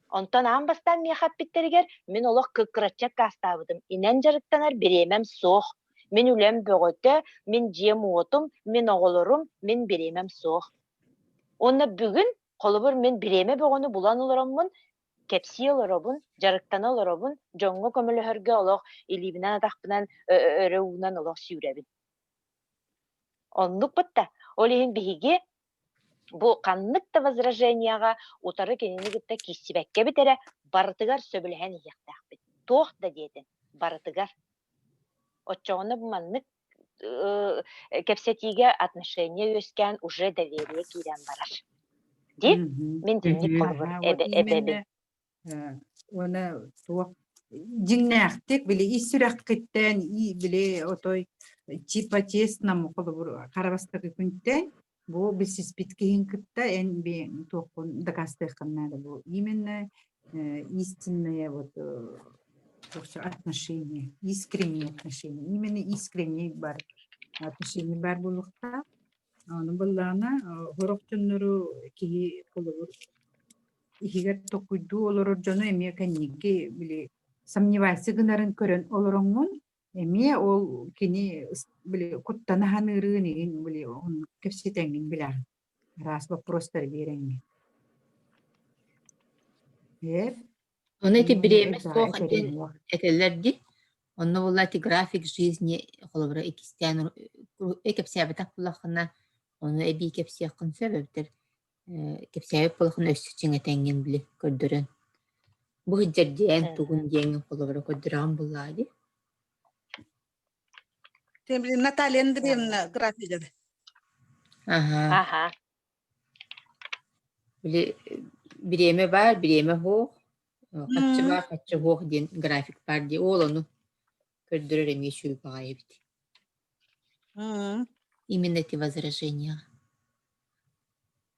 Онтон аан бастаан миэхэ эппиттэригэр мин олох кыккыраччы аккаастаабытым. Инэн дьарыктанар бириэмэм суох. Мин үлэм бөҕөтө, мин дьиэм-уотум, мин оҕолорум, мин бириэмэм суох. Уонна бүгүн, холобур, мин бириэмэ бөҕөнү булан олороммун, кэпсии олоробун, дьарыктана олоробун, дьоҥҥо көмөлөһөргө олох илиибинэн-атахпынан өрө уунан олох сүүрэбин. Оннук бытта. Ол иһин биһиги бу ханнык да возражениеҕа утары кинини кытта киирсибэккэбит эрэ барытыгар сөбүлэһэн иһиэхтээхпит. Туох да диэтин, барытыгар. Оччоҕуна бу маннык кэпсэтиигэ отношение үөскээн уже доверие киирэн барар. Дии? Мин итинник холобур эбэбин. Уонна туох дьиҥнээхтик били ис сүрэххиттэн били отой типа честному холобур хара бастакы күнтэн бу билсиспит киһин кытта эн туоххун дакаастыаххын наада бу именно истинное вот отношение искренние отношения именно искренний бар отношение бар буолуохтаах ону быллаана сорох дьоннору киһи холобур иһигэр токуйдуу олорор дьону эмиэ кэнники били сомневайся гынарын көрөн олороҥҥун эмиэ ол кини били куттана саныырын игин били оннук кэпсэтэҥҥин билэҕин араас боппуруостары биэрэҥҥин Эр Ону ити бириэмэ суох диэн этэллэр дии. Онно буолла ити график жизни холобура иккистээн кэпсээбэтэх буоллаххына ону эбии кэпсиэххин сөп эбэтэр кэпсээбит буоллаххына өссө чиҥэтэҥҥин били көрдөрөн бу сылдьар диэн тугун диэҥҥин холобура көрдөрөҕүн буоллаҕа дии. Наталья Андреевна графигын. Аха. Аха. Били бириэмэ баар, бириэмэ суох, хаччы баар, хаччы суох диэн график баар дии. Ол ону көрдөрөр эмиэ үчүгэй баҕайы эбит. Именно эти возражения.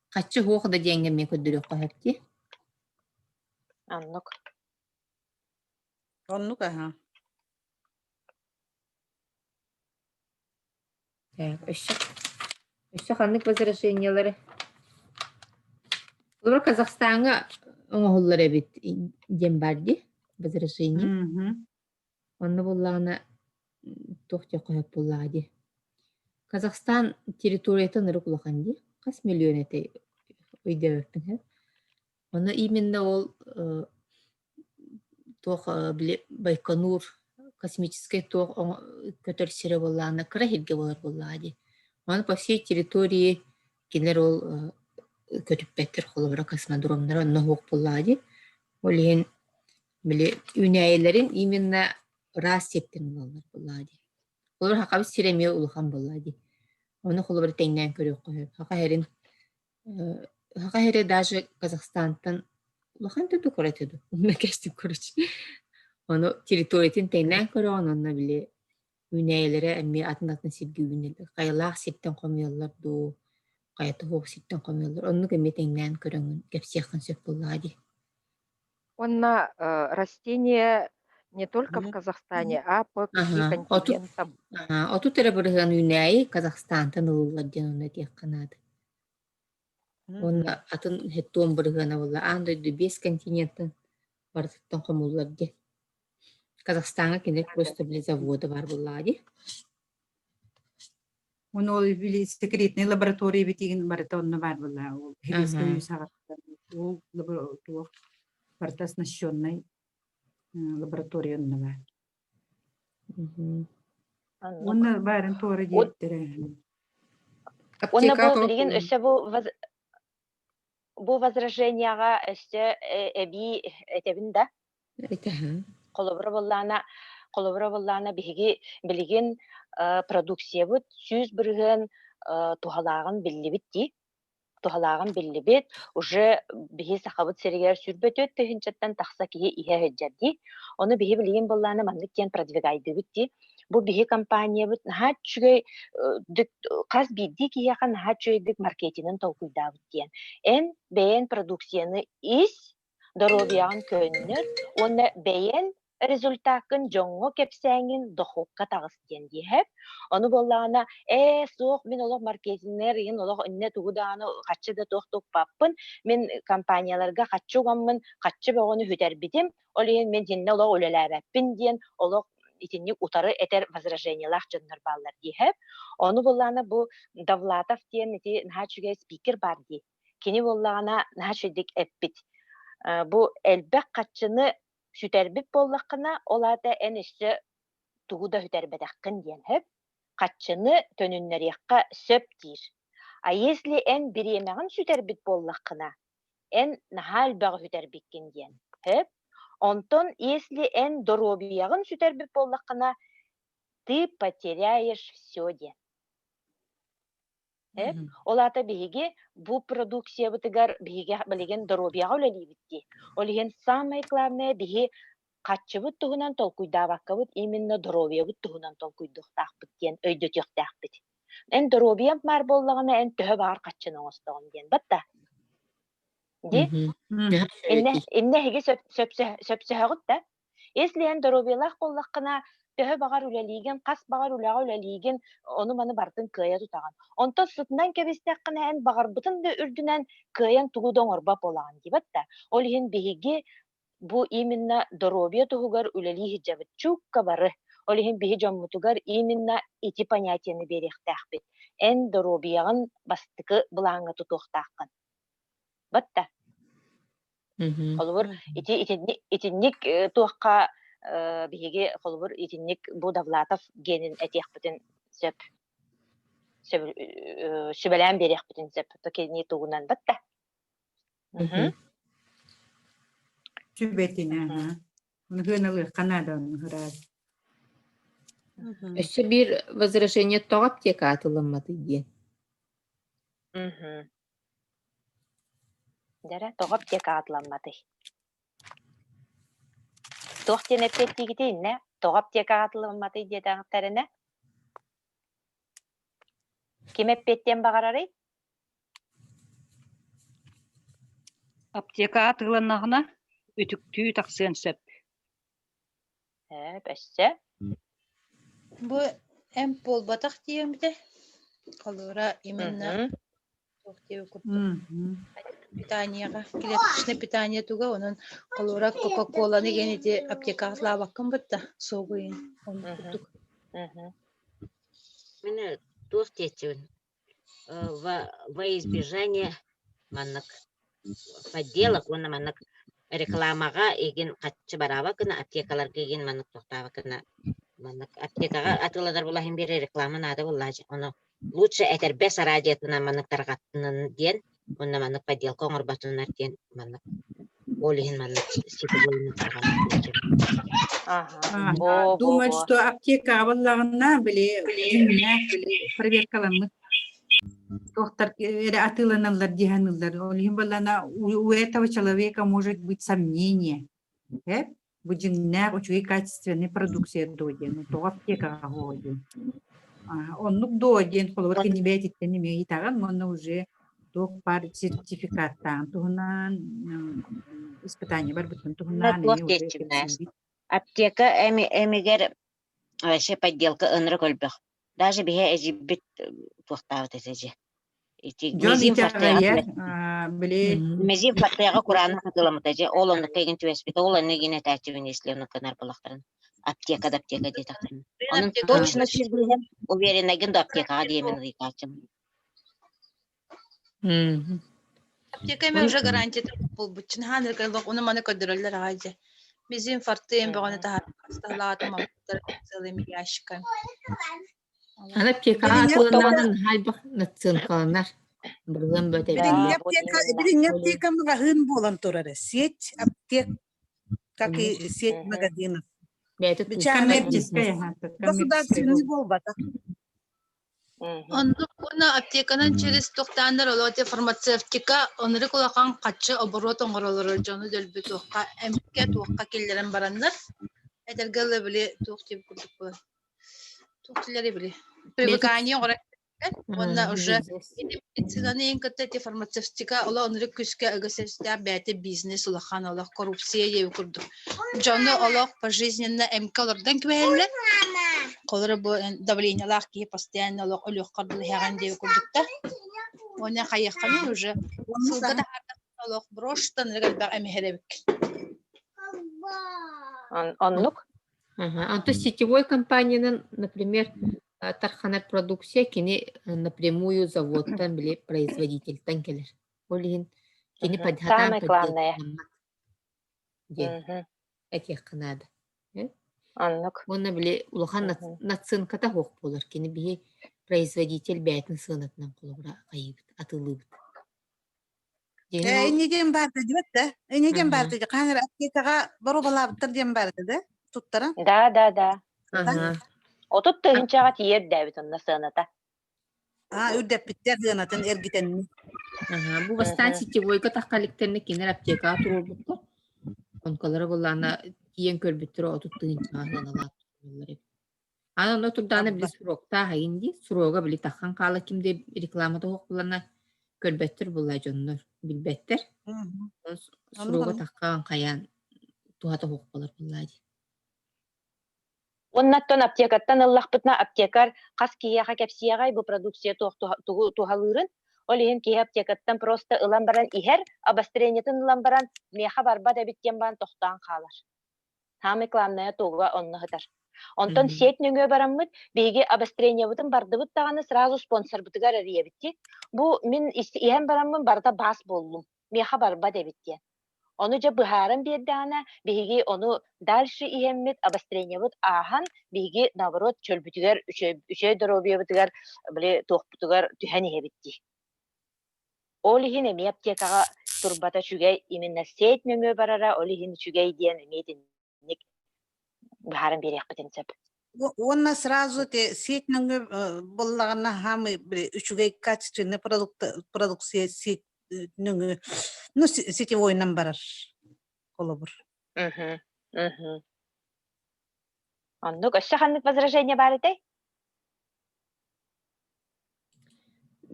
Хаччы суох да диэҥҥэ эмиэ көрдөрүөххэ сөп дии. Оннук. Оннук аһа. Так, өссө өссө ханнык возражениелары? Олор Казахстаҥҥа оҥоһуллар эбит диэн баар дии возражение. Онно буоллаҕына туох диэххэ сөп буоллаҕа дии. Казахстан территорията ынырык улахан дии. Хас миллион этэй өйдөөбөппүн һэ. Ону именно ол туох били Байконур космическай туох көтөр сирэ буоллаҕына кыра сиргэ буолар буоллаҕа дии. Ону по всей территории кинилэр ол көтүппэттэр холобура космодромнара онно суох буоллаҕа дии. Ол иһин били үүнээйилэрин именно ыраас сиртэн ылаллар буоллаҕа дии. Холобур Хахабыт сирэ эмиэ улахан буоллаҕа дии. Ону холобура тэҥнээн көрүөххэ сөп. Хаха сирин Саха сирэ даже Казахстантан улахан да кыра этэ дуу, онно кэстим короче. Ону территориятын тэҥнээн көрөҕүн уонна били үүнээйилэрэ эмиэ атын-атын сиргэ үүнэллэр. Хайалаах сиртэн хомуйаллар дуу, хайата суох сиртэн хомуйаллар. Оннук эмиэ тэҥнээн көрөҥҥүн кэпсиэххин сөп буоллаҕа дии. Уонна растения не только в Казахстане, а по пяти Аха, 30 континентам. аха, 30 эрэ бырыһыан үүнээйи Казахстантан ылыллар диэн онно этиэххэ наада. Уонна атын хеттуон бырыһыана буолла аан дойду биэс континентын барытыттан хомуллар диэн. Казахстаҥҥа кинилэр просто били завода баар буоллаҕа дии. Уонна ол били секретный лаборатория битигин барыта онно баар буолла. Ол Хельскай Аха. саҕаттан ол туох барыта оснащенный лаборатория онно баар. Мгм. Оннук. Уонна баарын туора диэбиттэрэ. Уонна Аптека бу билигин өссө бу бу возражениеҕа өссө эбии этэбин да. Этэһэн. Холобура буоллаҕына. Холобура буоллаҕына биһиги билигин продукциябыт 100% туһалааҕын биллибит дии. Туһалааҕын биллибит. Уже биһи Сахабыт сиригэр 24 тыһыынчаттан тахса киһи иһэ сылдьар дии. Ону биһи билигин буоллаҕына маннык диэн продвигайдыыбыт дии. Бу биһи компаниябыт наһаа үчүгэй хас биирдии киһиэхэ наһаа үчүгэйдик маркетинын толкуйдаабыт диэн. Эн бэйэн продукцияны ис, доруобуйаҕын көннөр уонна бэйэн результаккын дьоҥҥо кэпсээҥҥин дохуокка таҕыс диэн диэһэп. Ону буоллаҕына, ээ суох мин олох маркетиннэр иһин олох иннэ тугу даҕаны хаччы да туох да укпаппын, мин компанияларга хаччы угаммын, хаччы бөҕөнү сүтэрбитим, ол иһин мин итиннэ олох үлэлээбэппин диэн олох итинник утары этэр возражениелаах дьоннор бааллар диэһэп. Ону буоллаҕына бу Довлатов диэн ити наһаа үчүгэй спикер баар дии. Кини буоллаҕына наһаа үчүгэйдик эппит. Бу элбэх хаччыны сүтэрбит буоллаххына, ол аата эн өссө тугу да сүтэрбэтэххин диэн сөп. Хаччыны төнүннэриэххэ сөп диир. А если эн бириэмэҕин сүтэрбит буоллаххына, эн наһаа элбэҕи сүтэрбиккин диэн сөп. Онтон если эн доруобуйаҕын сүтэрбит буоллаххына, ты потеряешь все диэн. Э? Ол аата биһиги бу продукциябытыгар биһиги билигин доруобуйаҕа үлэлиибит дии. Ол иһин самое главное биһи хаччыбыт туһунан толкуйдаабаккабыт именно доруобуйабыт туһунан толкуйдуохтаахпыт диэн өйдөтүөхтээхпит. Эн доруобуйаҥ баар буоллаҕына эн төһө баҕар хаччыны оҥостоҕун диэн батта. Ди? Иннэ иннэ эһиги сөпсөһөҕүт да? Если эн доруобуйалаах буоллаххына, төһө баҕар үлэлиигин, хас баҕар үлэҕэ үлэлиигин, ону-маны барытын кыайа тутаҕын. Онтон сытынан кэбистэххинэ, эн баҕарбытын да үрдүнэн кыайан тугу да оҥорбот буолаҕын диэбэт да. Ол иһин биһиги бу именно доруобуйа туһугар үлэлии сылдьабыт чуукка бары. Ол иһин биһи дьоммутугар именно ити понятиены биэриэхтээхпит. Эн доруобуйаҕын бастакы былааҥҥа тутуохтааххын. Батта. Холобур, ити итинник итинник туохха биһиги холобур итинник бу Довлатов генин этиэхпитин сөп. Сүбэлээн биэриэхпитин сөп. То кини тугунан батта. Сүбэтинэ, Ныһыаналыахха наада онну ыраас. Өссө биир возражение тоҕо аптека атыламматый диэн. Дьэрэ, тоҕо аптека атыламматый? Туох диэн эппиэттиигитий иннэ? Тоҕо аптека атыламматый диэтэхтэринэ? Ким эппиэттиэн баҕарарый? Аптека атыыланнаҕына, үтүктүү тахсыан сөп. Ээ, өссө? Бу эмп буолбатах диэмитэ. Холура именно туох диэбит курдук питаниеҕа клеточное питание туга онон холура кока-коланы диэн ити аптекаҕа слабаккын бытта суогуйун оннук курдук. Мин туох диэччибин Во во избежание маннык подделок уонна маннык рекламаҕа игин хаччы бараабат гына аптекаларга игин маннык тохтообот гына маннык аптекаҕа атыыланар булаһын биэрэр реклама наада буоллаачы ону лучше этэрбэс араадьыйатынан маннык тарҕатынын диэн уонна маннык подделка оҥорботуннар диэн маннык ол иһин маннык сетевойунан тарҕаммыт Ага. Думают, что аптекаҕа буоллаҕына, били дьиҥнээх били проверкаламмыт туохтар эрэ атыыланаллар дии саныыллар. Ол иһин буоллаҕына у этого человека может быть сомнение. Э? Бу дьиҥнээх үчүгэй качественный продукция дуо диэн. Тоҕо аптекаҕа оһуо диэн. Оннук дуо диэн холобур кини бэйэтиттэн эмиэ ыйытаҕын уонна уже туох баар сертификаттааҕын туһунан испытание барбытын туһунан туох диэччигинээс аптека эми эмигэр вообще подделка ынырык өлбөх даже биһи эдьиийбит туохтаабыт этэ дьэ ити дьон итэҕэйэр били мезим фортега кураанах атыыламмыта дьэ ол оннукка игин түбэспитэ ол онно игин этээччибин если оннук гынар буоллахтарын аптека да аптека диэтэхтэрин онон точно сирбиһэн увереннайгын да аптекаҕа диэмин ыйытааччым Аптека эмэ уже гарантията буолбут. Наһаа ону маны көрдөрөллөр аҕай дьэ. Мизин фортеем бөҕөнү таһаалаатым целыми ящиками. Аны аптекаҕа атыыланнаҕына наһаа элбэх наценкаланар. Бырыһыан бөтө Билиҥҥи аптека, билиҥҥи аптека маҕаһыын буолан турар. Сеть аптек, как и сеть магазинов. Бэйэтэ туспа Коммерческай бизнес. аһаатык, коммерческай Государственный буолбатах. Оннук уонна аптеканан через туохтааннар олоо фармацевтика оннук улахан хаччы оборот оҥоролоро дьону дөлбү туохха эмкэ туохха киллэрэн бараннар этэргэ дылы били туох диэбит курдук буолар туох дииллэрий били привыкание оҥорор уонна уже медицинаны иһин кытта ити фармацевтика олох оннук күүскэ ыга силистээх бэйэтэ бизнес улахан олох коррупция диэбит курдук дьону олох пожизненно эмкэ олордон кэбиһэллэр холоро бу давлениелаах киһи постоянно олох өлүөххэ дылы иһэҕин диэбит курдуктар уонна хайыахханый уже сылга таһаардаххына олох брошь-тан элбэх эмиһэр эбиккин Оннук Ага. Онто сетевой компаниянан, например, тарханар продукция кини напрямую заводтан били производительтан кэлэр. Ол иһин кини сатаан Самое главное. подделкаламмат диэн этиэххэ наада. Оннук. Уонна били улахан наценката суох буолар. Кини биһи производитель бэйэтин сыанатынан холобура хайыыбыт, атыылыыбыт. Э, инньэ диэн баарда диэбэт да? Инньэ диэн баарда дии. Хаһан эрэ аптекаҕа боруобалаабыттар диэн баарда да? Туттаран. Да, да, да. 30 тыһыынчаҕа тиийэр дээбит онно сыаната. Аа, үрдэппиттэр сыанатын эргитэнни. Аха, бу бастаан сетевойга таххаликтэринэ кинилэр аптекаҕа туруорбуттар. Онколоро буллаана тиийэн көрбүттэрэ 30 тыһыынчаҕа сыаналаах тураллар эбит. Аны онно турдаҕына били сроктаах эҥин дии, срога били таххан хаала ким да рекламата суох булана көрбөттөр буолла дьоннор, билбэттэр. Срога таххан хайаан туһата суох буолар буоллаа дии. Уонна оттон аптекаттан ыллахпытына аптекарь хас киһиэхэ кэпсиэҕэй бу продукция туох тугу туһалыырын. Ол иһин киһи аптекаттан просто ылан баран иһэр, обострениетын ылан баран миэхэ барбат эбит диэн баран тохтоон хаалар. Самый главное туга онно сытар. Онтон сеть нөҥүө бараммыт, биһиги обострениебытын бардыбыт даҕаны сразу спонсорбытыгар эрийэбит дии. Бу мин иһэн бараммын барыта баас буоллум. Миэхэ барбат эбит диэн. Ону дьэ быһааран биэрдэҕинэ, биһиги ону дальше иһэммит, обострениебыт ааһан, биһиги наоборот чөлбүтүгэр, үчүгэй доруобуйабытыгар, били туохпутугар түһэн иһэбит дии. Ол иһин эмиэ аптекаҕа турбата үчүгэй, именно сеть нөҥүө барара ол иһин үчүгэй диэн эмиэ итинник быһааран биэриэхпитин сөп. Уонна сразу те сеть нөҥүө буоллаҕына хаамый үчүгэй качественный продукт продукция сеть нөҥүө ну сетевойунан барар холобур. Мгм. Мгм. Оннук. Өссө ханнык возражение баар этэй?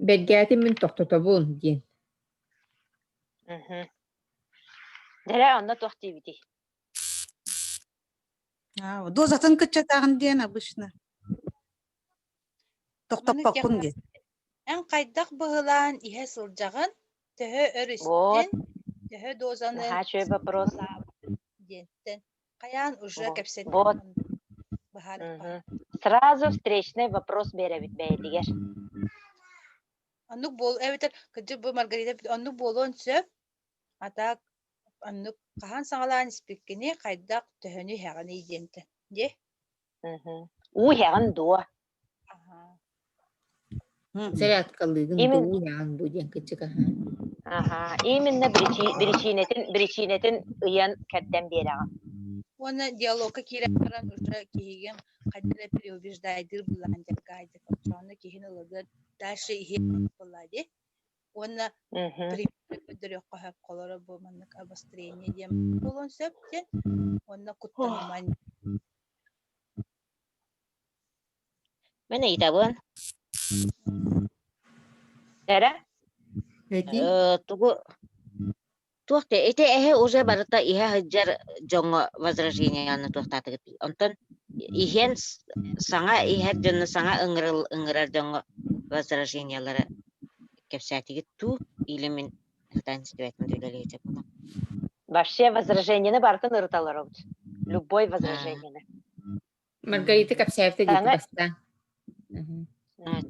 Бэргээтим мин тохтотобун диэн. Мгм. Дьэ, онно туох диибитий? Аа, дозатын кыччатаҕын диэн обычно. Тохтоппоккун диэн. Эн хайдах быһылаан иһэ сылдьаҕын, төһө өр Вот. истин, төһө дозаны Наһаа үчүгэй вопрос. диэнтэн хайаан уже Вот. кэпсэтэн Вот. быһаарыахха. Мгм. Сразу встречный вопрос биэрэбит бэйэтигэр. Оннук буол эбэтэр кырдьык бу Маргарита оннук буолуон сөп. А так оннук хаһан саҕалаан испиккини, хайдах төһөнү иһэҕиний диэнтэн. Дии? Мгм. Уу иһэҕин дуо? Аха. Зарядкалыыгын Именно дуу, иһэҕин дуу диэн кырдьык аһа. Аха, именно биричиинэтин биричиинэтин ыйан кэрдэн биэрэҕин. Уонна диалогка киирэн баран уже киһигин хайдах эрэ переубеждайдыыр былаан дьаргайдык оччоҕуна киһини ылыгын дальше иһиэ буолла дии. Уонна примеры көрдөрүөххэ сөп холоро бу маннык обострение диэн буолуон сөп диэн уонна куттаныман Мин ыйытабын. Эрэ? Эти? Э, тугу туох да ити эһэ уже барыта иһэ сылдьар дьоҥҥо возражениены туохтаатыгыт онтон иһэн саҥа иһэр дьону саҥа ыҥырыл ыҥырар дьоҥҥо возражениелары кэпсээтигит дуу или мин сатаан истибэтим үлэлиэчэ буолан Вообще возражениены барытын ырыталаробут. Любой возражениены. Маргарита кэпсээбитэ диэки Саҥа бастаан.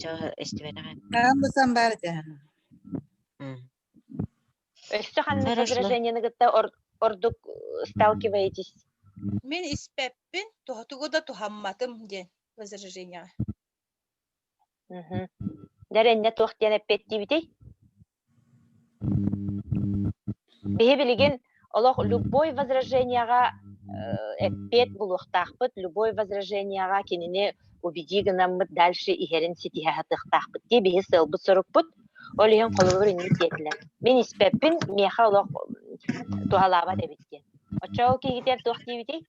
чо истибэтэҕим Хаан басан баар этэ. Өссө ханнык Хорошо. возражениены кытта ордук сталкиваетесь? Мин испэппин, тугу да туһамматым диэн возражениеҕа. Мгм. Дэрэннэ туох диэн эппиэттиибитий? Биһи билигин олох любой возражениеҕа эппиэт булуохтаахпыт, любой возражениеҕа кинини убедии гынаммыт дальше иһэрин ситиһэ сатыахтаахпыт дии биһи сыалбыт-сорукпут. Ол иһин холобур инник диэтилэр. Мин испэппин, миэхэ олох туһалаабат эбит диэн. Оччоҕо ол киһитигэр туох диэбитий?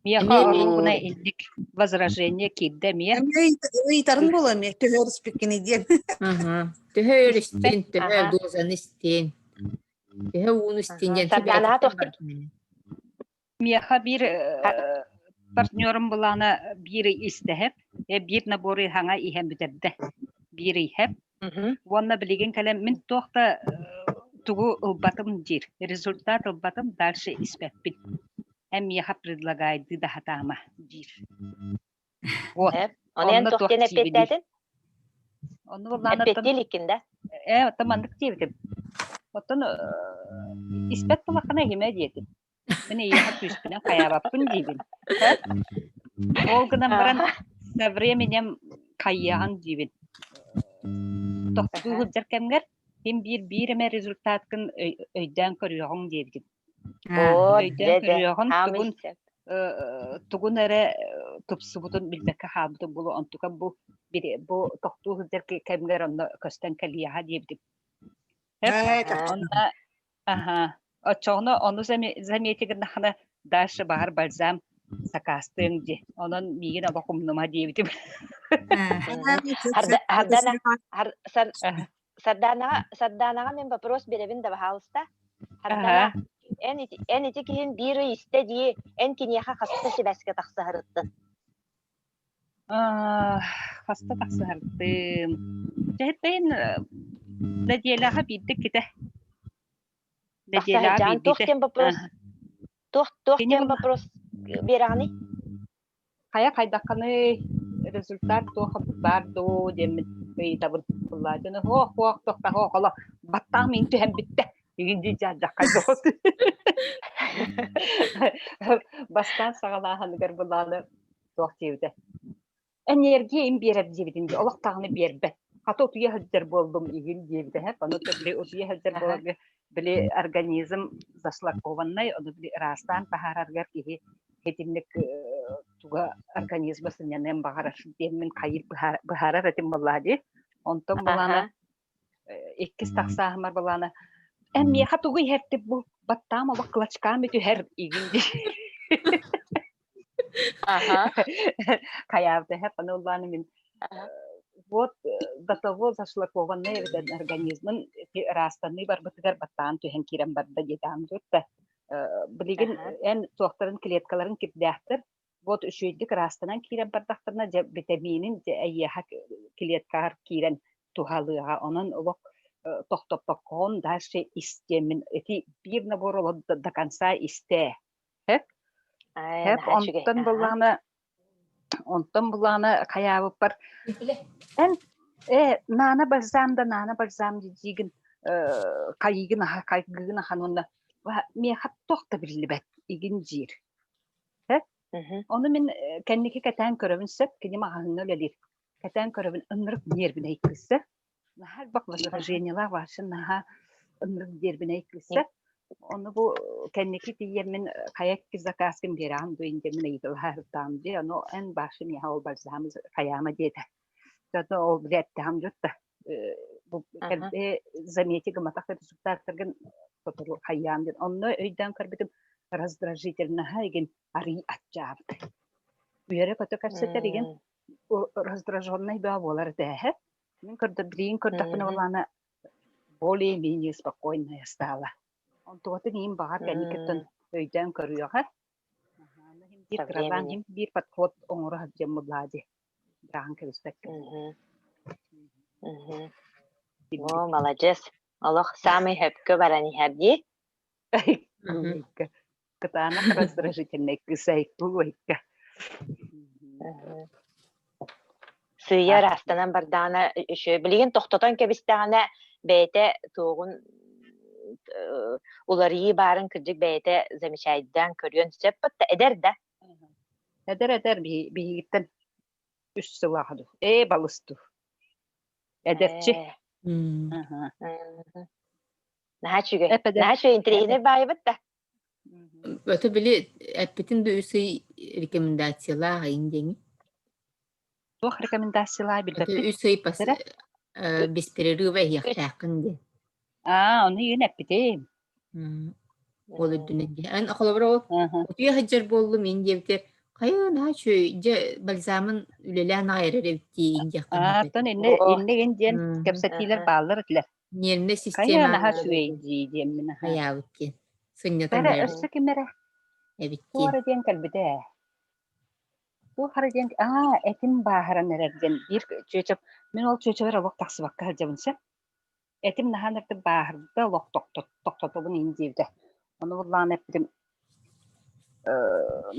Миэхэ Эмиэ оруобуна инник возражение киирдэ эмиэ. Эмиэ ыйытарын буолуо эмиэ төһө өрүспүккүнүй диэн. Аха. Төһө өр истин, төһө дозаны истин, төһө ууну истин диэн Сарданаҕа туох Миэхэ биир партнерум былаана биир истэһэп, биир наборы хаҥа иһэн бүтэрдэ. Биир иһэп. Уонна билигин кэлэн мин туох да тугу ылбатым диир. Результат ылбатым, дальше испэппин. Эн миэхэ предлагайды да хатаама диир. Вот. Ону эн Онно туох туох диэн диибиний? эппиэттээтин? Онно былаанаттан Эппиэттии иликкин да? Оттон маннык диэбитим. Оттон испэт буоллаххына иһимэ диэтим. Мин эйиэхэ күүспүнэн хайаабаппын диибин. Ол гынан баран со временем хайыаҕыҥ диибин. Тохтуу сылдьар кэмҥэр син биир биир эмэ результаткын өйдөөн көрүөҕүҥ диэбитим. Өйдөөн көрүөҕүн тугун тугун эрэ тупсубутун билбэккэ хаалбытын булу онтука бу бу тохтуу сылдьар кэмҥэр онно көстөн кэлиэҕэ диэбитим. Онно Аһаа, оччоҕуна ону замети гыннаххына дальше баһар бальзам сакаастыаҥ дии. Онон миигин олох умнума диэбитим. Хардана, Сардаанаҕа, Сардаанаҕа мин вопрос биэрэбин да баһаалыста. Хардана, эн ити, эн ити киһин биир ый истэ дии, эн киниэхэ хаста сибээскэ тахсаһарыттын? Хаста тахсыһардым. Дьэһиппэйин нэдиэлэҕэ биирдэ иккитэ. Нэдиэлэҕэ Тахсаһыдьаан туох биирдиитэ. диэн вопрос туох туох Кини диэн вопрос биэрэҕиний? Хайа хайдаххыный результат туох баар дуу диэммин ыйытабын. Былаадьыны һуох һуох туохта һуох олох баттаах мин түһэн бүттэ. Игин дии дьаадьаххай доҕот. Бастаан саҕалааһыныгар былааны туох диэбитэ. Энергия им биэрэр диэбитин дии, олох даҕаны биэрбэт. Хата утуйа сылдьар буоллум игин диэбитэ һэ. Ону били утуйа сылдьар буоларга били организм зашлакованный, ону били ыраастаан таһаараргар киһи итинник туга организма сынньаныан баҕарар диэммин хайыр быһаарар этим буоллаа дии. Онтон былаана иккис тахсааһымар былаана эн миэхэ тугу иһэртип бу баттаам олох клочкам түһэр игин дии. Хайаабыта һэ паны улааны мин вот до того зашлакованный эбит организмын ыраастаныы барбытыгар баттаан түһэн киирэн барда диэтэҕим дурта билигин эн туохтарын клеткаларын кирдээхтэр Вот үчүгэйдик ыраастанан киирэн бардахтарына дьэ битэмиинин дьэ эйиэхэ клеткаҕар киирэн туһалыаҕа. Онон олох тохтоппоккоҕун дальше истиэммин ити биир набор олох до конца истээ. Хэп? Ээ, Хэп наһаа үчүгэй. онтон Аха. буллаҕына онтон буллаҕына хайаабыппар эн э наана бальзам да наана бальзам диигин э хайыгын аха хайгыгын ахан уонна миэхэ туох да биллибэт игин диир. Ону мин кэнники кэтээн көрөбүн сөп, кини маҕаһыыҥҥа үлэлиир. Кэтээн көрөбүн ынырык ньиэрбинэй кыысса. Наһаа элбэх возражениелаах вообще наһаа ынырык ньиэрбинэй кыысса. Ону бу кэнники тиийэммин хайа икки заказкын биэрэҕин дуо диэммин ыйыталаһа дии. Ону эн башы миэхэ ол бальзамы хайаама диэтэ. Зато ол билэттэҕим дьутта. Бу замети гымматах результаттаргын сотору хайаан диэн. Онно өйдөөн көрбүтүм раздражительноһа игин арый аччаабыт. Үөрэ-көтө кэпсэтэр игин раздраженный баа буолар этээһэ. Мин көрдө билигин көрдөхпүнэ былаана более-менее спокойная стала. Онтугатын иин баҕар кэнникиттэн өйдөөн көрүөҕэ. Биир кыралаан биир подход оҥоро сылдьан буллаа дии. Быраҕан кэбиспэккэ. О, маладьыас. Олох саамай сөпкө баран иһэр дии. Кытаанах раздражительный кысайкуйка. Сыыйа ыраастанан бардаҕына үчүгэй. Билигин тохтотон кэбистэҕинэ бэйэтэ туоҕун уларыйыы баарын кырдьык бэйэтэ замечайдаан көрүөн сөп да эдэр да. Эдэр эдэр биһигиттэн үс сылаах дуу. Ээ балыс дуу. Эдэрчи. Наһаа үчүгэй. Наһаа үчүгэй интэриэһинэй баайыбыт да. Өтө били эппитин да үс ый рекомендациялаах айын диэҥи. Туох рекомендациялаах Өтө билбэппин. үс ый пас Эрэ? без перерыва иһиэхтээххин диэн. Аа, ону иһин эппитим. Ол үрдүнэн дии. Эн холобура ол Аха. утуйа сылдьар буоллум ин диэбитэ хайа наһаа үчүгэй дьэ бальзамын үлэлээн аҕай эрэр эбит дии ин диэххин Аа, сөп оттон этэ. инне О, инне гин диэн Мм. кэпсэтиилэр аха. бааллар этилэр. Нервнэй Хайа система наһаа үчүгэй дии диэммин аха. хайаабыт диэн сынньатан Эрэ эрэр өссө ким эрэ эбит туох диэн. эрэ диэн кэлбитэ ээ. Туох эрэ диэн аа этим бааһыран эрэр диэн биир чүөчэп мин ол чүөчэбэр олох тахсыбакка сылдьабын сөп. Этим наһаа ынырдык бааһырда олох тохтотобун иһин диэбитэ. Ону буоллаҕына эппитим э,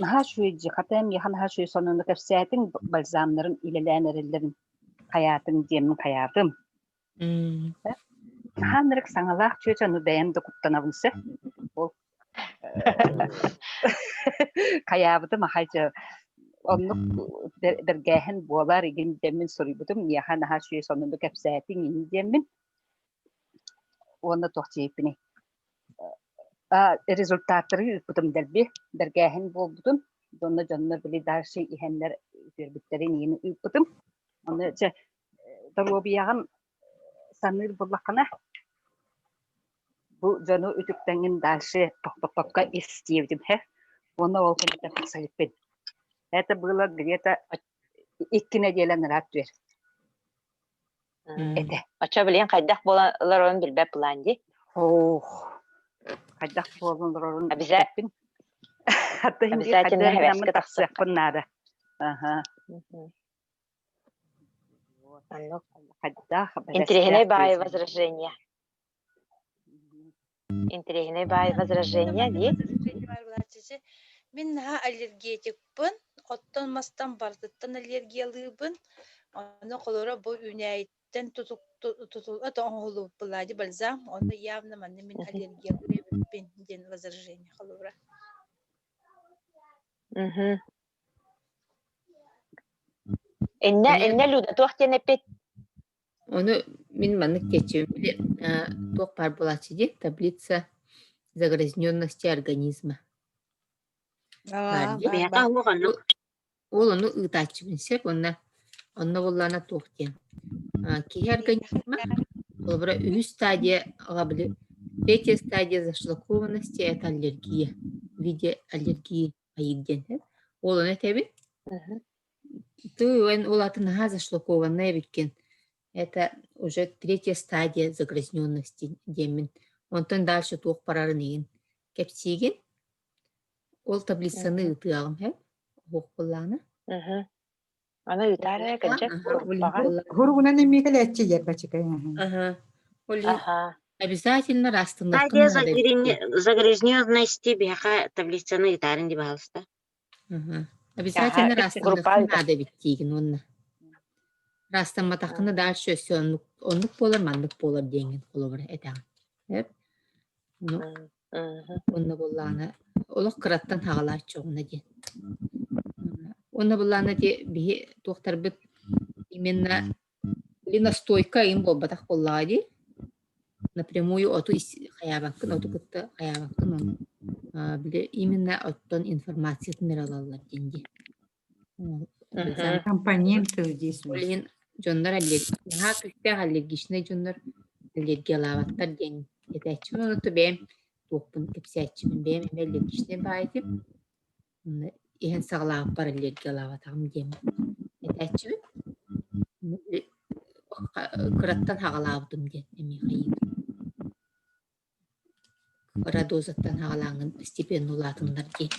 наһаа үчүгэй дии, хата миэхэ наһаа үчүгэй сонуну кэпсээтиҥ, бальзамнарын үлэлээн эрэллэрин хайаатыҥ диэммин хайаатым. Наһаа ынырык саҥалаах чүөчэ, ону бэйэм да куттанабын сөп. Ол хайаабытым ахай дьэ оннук бэргээһин буолар игин диэммин суруйбутум миэхэ наһаа үчүгэй сонуну кэпсээтиҥ ини диэммин уонна туох диэбиппиний результаттары ыыппытым дэлби бэргээһин буолбутун уонна дьоннор били дальше иһэннэр үтүөрбүттэрин иһин ыыппытым ону чэ доруобуйаҕын саныыр буоллаххына Бу дьону үтүктэҥҥин дальше тохтоппокко ис диэбитим һэ. Уонна ол кэнниттэн тахса иликпин. Это было где-то икки нэдиэлэ ыраат түөр этэ. Оччо билигин хайдах буолан олорорун билбэт былаан дии. Ох, хайдах буолан олорорун Обяза- билбэппин. Хатта иһин биир Обязательно хайдах гынаммын эбээскэ тахсыахха. тахсыахпын наада. Аха. Вот. Оннук. Хайдах Интириэһинэй бэлэстээх баайы түөсэ. возражение. Интириэһинэй баай возражение дии. Мин наһаа аллергетикпын, оттон мастан барытыттан аллергиялыыбын. Ону холоро бу үүнээйиттэн тутул оҥоһуллубут палладий бальзам, онно явно манна мин аллергиялыыр эбиппин диэн возражение холобура. Мгм. Иннэ, иннэ Люда туох диэн эппит? Ону мин маннык диэччибин били туох баар буолааччы дии таблица загрязненности организма баар Аа, дии. баар Миэхэ баар. уох оннук Ол ону ыытааччыбын сөп уонна онно буоллаҕына туох диэн киһи организма холобура үһүс стадия били третья стадия зашлакованности это аллергия в виде аллергии айыыр диэн ол ону этэбин Ты эн ол аты наһаа зашлакованнай эбиккин. Это уже третья стадия загрязненности диэммин. Онтон дальше туох барарын иһин кэпсиигин. Ол таблицаны ыытыаҕым һэ. Оһох буоллаҕына. Аны ыытаар ээ кырдьык группаҕа. Хуругунан эмиэ кэлээччи дьэр бачыкай. Аха. Ол иһин обязательно растынныаххын Стадия наада эбит. загрязненности биһиэхэ таблицаны ыытаарын дии баһаалыста. Обязательно Группа растынныаххын наада эбит диигин уонна. Растамматаххына дальше өссө оннук оннук буолар, маннык буолар диэҥҥин холобура этэҕин. Эп. Ну, уонна буоллаҕына олох кыраттан хаҕалааччы оҕуна диэн. Уонна буоллаҕына ити биһи туохтарбыт именно или настойка им буолбатах буоллаҕа дии. Напрямую оту хайаабаккын, оту кытта хайаабаккын ону били именно оттон информациятын эрэ ылаллар диэн дии. Компоненты здесь. Ол иһин дьоннор наһаа күүстээх аллергичнай дьоннор аллергиялаабаттар диэн этээччибин ону бэйэм туохпун кэпсээччибин бэйэм эмиэ аллергичнай баайытым иһэн саҕалаабыппар аллергиялаабатаҕым диэн этээччибин кыраттан хаҕалаабытым диэн эмиэ хайыыбын Кыра дозаттан аҕалааҥҥын постепенно улаатыннар диэн.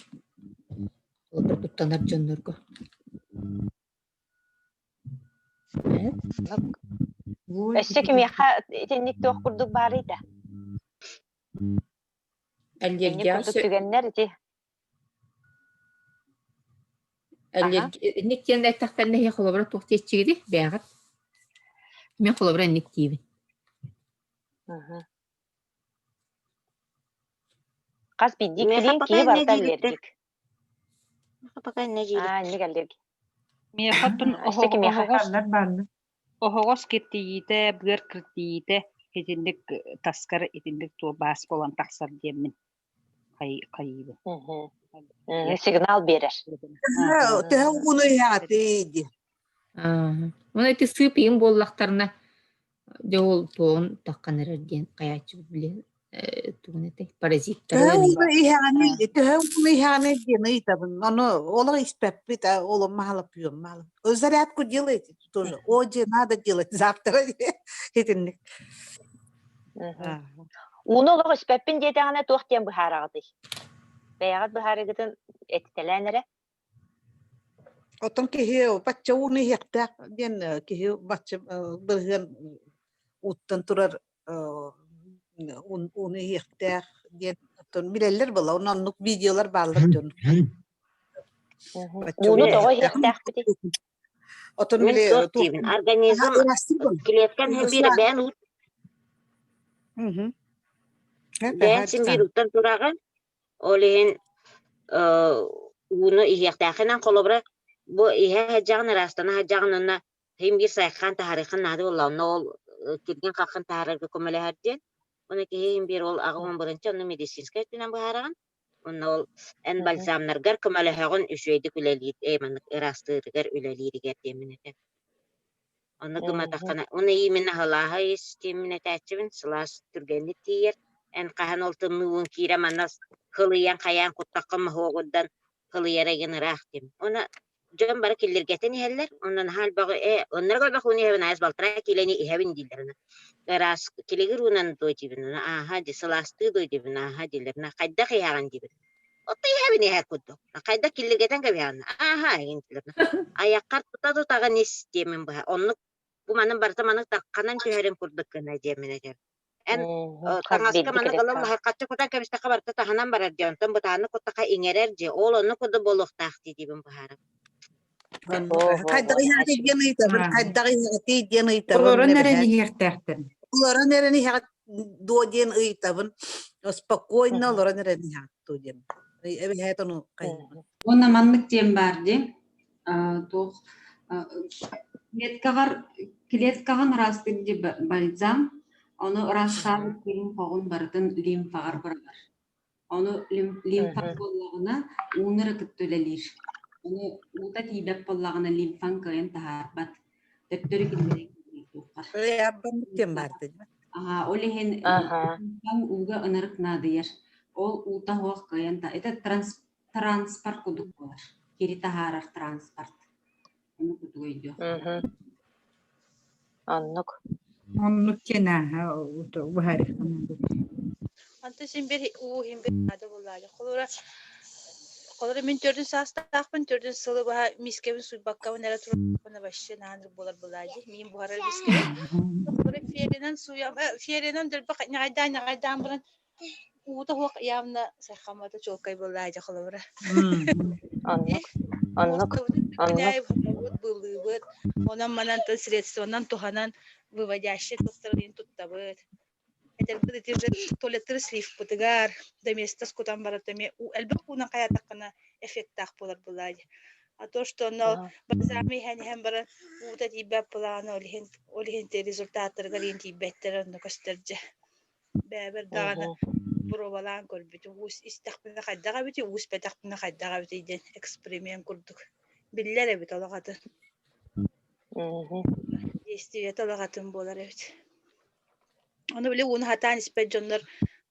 Холобур, куттанар дьоннорго. Өссө кимиэхэ итинник туох курдук баарый да? Инник курдук түгэннэр ити. Инник диэн эттэхтэринэ эһиги холобура туох диэччигитий бэйэҕит? Мин холобура инник диибин. Хас биирдии Миэхэ килиин пока киһи иннэ барыта диэбиттэр. аллергик. Миэхэ пока иннэ Аа, диэбиттэр. инник аллергик. Миэхэ оттон Өссө кимиэхэ? оһоҕос Бааллар бааллар. оһоҕос киртийиитэ, быар киртийиитэ итинник таскар итинник туо баас буолан тахсар диэммин. Хайыыбын. Сигнал биэрэр. Төһө ууну иһэҕитий дии. Уонна ити сыып иин буоллахтарына дьэ ол туоҕун таххан эрэр диэн хайааччыбыт били тугун этэй паразиттары Төһө ууну иһэҕиний төһө ууну иһэҕиний диэн ыйытабын. Ону олох испэппит, ол мало пьем, мало. Зарядку делаете тоже. О, надо делать завтра. Итинник. Ууну олох испэппин диэтэҕинэ туох диэн быһаараҕытый? Бэйэҕит быһаарыгытын этитэлээн эрэ. Оттон киһи бачча ууну иһиэхтээх диэн киһи бачча бырыһыан ууттан турар ууну иһиэхтээх диэн оттон билэллэр буолла. Онно оннук видеолар бааллар дьон. Бачча Ууну ууну тоҕо иһиэхтээх. иһиэхтээхпитий? Оттон Мин били туох туох диибин, организм клеткан иһэн биир бэйэн уу бэйэн син биир уттан тураҕын, ол иһин ууну иһиэхтээххинэн холобура бу иһэ сылдьаҕын, ыраастана сылдьаҕын уонна иһин биир сайхаан таһаарыаххын наада буолла, онно ол киргин-хаххын таһаарарга көмөлөһөр диэн. Уонна киһи иһин биир ол аҕа бырынча онно медицинскэй өттүнэн быһаараҕын. Уонна ол эн бальзамнаргар көмөлөһөҕүн үчүгэйдик үлэлиир, ээ маннык ыраастыырыгар үлэлииригэр диэммин этэ. Онно гымматаххына, уонна именно сылааһа ис диэммин этээччибин, сылаас түргэнник тиийэр. Эн хаһан ол тымныы уун киирэ манна кылыйан хайаан куттаххын моһуогурдан кылыйара игин ыраах диэм. Уонна дьон бары киллиргэтэн иһэллэр, онно наһаа элбэҕи ээ, оннорго элбэх ууну иһэбин, айас балтараа киилэни иһэбин дииллэр. Ыраас килигир уунан дуо диибин, ааһа дии, сылаастыы дуо диибин, ааһа дииллэр. Хайдах иһэҕин диибин. Отто иһэбин иһэр курдук. Хайдах киллиргэтэн кэбиһэҕин, ааһа игин дииллэр. Айаххар тута-тутаҕын ис диэмин быһа. Оннук бу манын барыта маннык тахханан түһэрин курдук гына диэмин этэр. Эн Хас таҥаска биирдии маннык ылан клеткаҕа. лаһырхаччы кутан кэбистэххэ барыта таһынан барар дии, онтон бытааннык куттахха иҥэрэр дии, ол оннук курдук буолуохтаах дии диибин быһаарабын. Хайдах иһэҕитий диэн ыйытабын, хайдах иһэҕитий диэн ыйытабын. Олорон эрэн иһиэхтээхтэр. Олорон эрэн иһэҕит дуо диэн ыйытабын. Спокойно олорон эрэн иһэҕит дуо диэн. Эбэһээт ону хайыыбын. Уонна маннык диэн баар дии. Туох клеткаҕар клеткаҕын ыраастыыр дии бальзам, ону ыраастаабыт киһиҥ хоҕун барытын лимфаҕар быраҕар. Ону лимфа буоллаҕына ууну эрэ кытта үлэлиир. Ону уута тиийбэт буоллаҕына лимфаҥ кыайан таһаарбат. Төттөрү киллэрэн туоххар. диэн баар Аха, ол иһин лимфаҥ ууга ынырык наадыйар. Ол уута суох кыайан та это транспорт кудук буолар. Кири таһаарар транспорт. Ону кутук өйдүөх. Оннук. Оннук диэн быһаарыахха Онтон син бир уу иһин бир наада буоллаҕа. Холобура, холобура мин төрдүн саастаахпын, төрдүн сылы быһа миискэбин суйбаккабын эрэ турабын вообще нааныр буолар буоллаҕа дии. Миин буһарар миискэбин. Холобура феринэн сууйам, феринэн дэлби ньаҕайдаан-ньаҕайдаан баран Уута суох явно сайхаммата чуолкай буоллаа дьэ холобура. Оннук. Оннук. Оннук. Быыллыыбыт, онон-манан средствонан туһанан выводящий тустарын туттабыт. Этэрбит ити же туалеттары сливпытыгар доместос кутан баран эмиэ элбэх уунан хайаатаххына эффектаах буолар буоллаа дии. А то, что оно бальзамы иһэн иһэн баран уута тиийбэт буолаҕына ол иһин ол иһин результаттарыгар иһин тиийбэттэр онно көстөр дьэ. Бэйэбэр даҕаны боруобалаан көрбүтүм, уус истэхпинэ хайдах эбитий, уус испэтэхпинэ хайдах эбитий диэн эксперимент курдук. Биллэр эбит олох атын. Действиета олох атын буолар эбит. Ону били ууну сатаан испэт дьоннор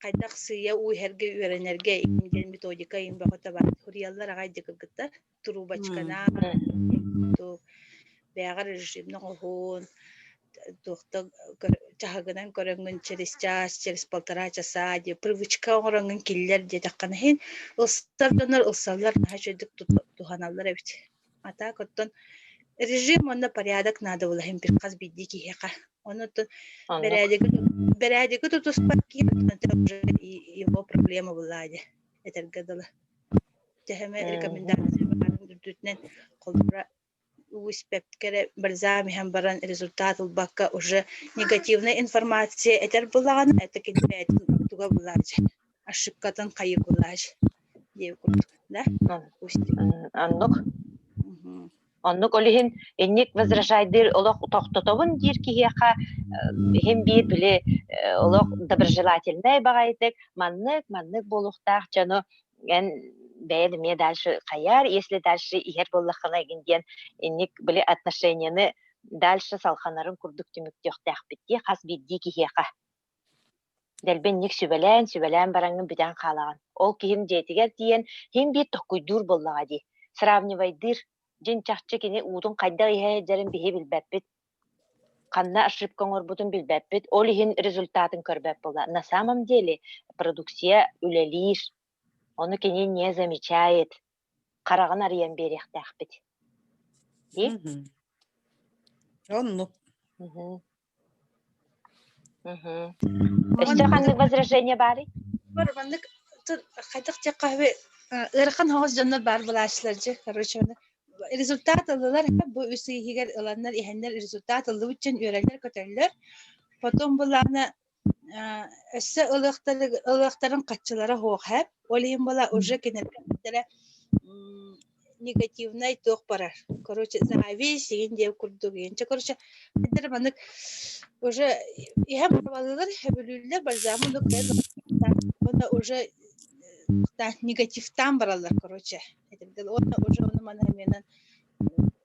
хайдах сыыйа уу иһэргэ үөрэнэргэ диэн методика иҥ бөҕөтө баар. Суруйаллар аҕай дьэ кыргыттар. Трубочканаан бэйэҕэр режимнэ оҥоһун, туохта чаһыгынан көрөҥҥүн через час, через полтора часа диye привычка оҥороҥҥун киллэр диэтэххинэ иһин ылсар дьоннор ылсаллар наһаа үчүгэйдик туһаналлар эбит. А так оттон режим уонна порядок надо было иһин хас биирдии киһиэхэ. Онон бэрээдэги бэрээдэги тутуспат киһи уже его проблема была дии этэргэ дылы. Төһөмө рекомендация баарын үрдүнэн холобура уу испэккэ эрэ бальзам иһэн баран результат ылбакка уже негативная информация этэр буоллаҕына это кини бэйэтин туга булаачы ошибкатын хайыы булаачы диэбит курдук да Оннук. Оннук ол иһин инник возражайдыыр олох тохтотобун диир киһиэхэ иһин биир били олох доброжелательнай баҕайытык маннык маннык буолуохтаах дьону эн бэйэн эмиэ дальше хайар, если дальше иһэр буоллаххына игин диэн инник били отношенияны дальше салханарын курдук түмүктүөхтээхпит дии хас биирдии киһиэхэ. Дэлби инник сүбэлээн, сүбэлээн бараҥҥын бүтэн хаалаҕын. Ол киһим дьиэтигэр тиийэн иһин биир токкуйдуур буоллаҕа дии. Сравнивайдыыр. Дьин чахчы кини уутун хайдах иһэ сылдьарын биһи билбэппит. Ханна ошибка оҥорбутун билбэппит. Ол иһин результатын көрбөт буолла. На самом деле продукция үлэлиир. Ону кини не замечает. Хараҕын арыйан биэриэхтээхпит. Дии? Оннук. Өссө ханнык возражение баарый? Бар маннык хайдах диэххэ ыарахан соҕус дьоннор баар былааччылар дьэ короче результат ыллылар бу үс ый иһигэр ыланнар иһэннэр результат ыллыбыт дьон үөрэллэр-көтөллөр потом былаана өссө ылыахтарын хаччылара суох һэп ол иһин була уже кинилэр негативнай туох барар. Короче, зависть игин диэн курдук игин. Чэ, короче, эдэр маннык уже иһэн барбалыылар, сөбүлүүллэр, бальзамы уонна уже негативтаан бараллар, короче. Уонна уже ону маны эмиэнэн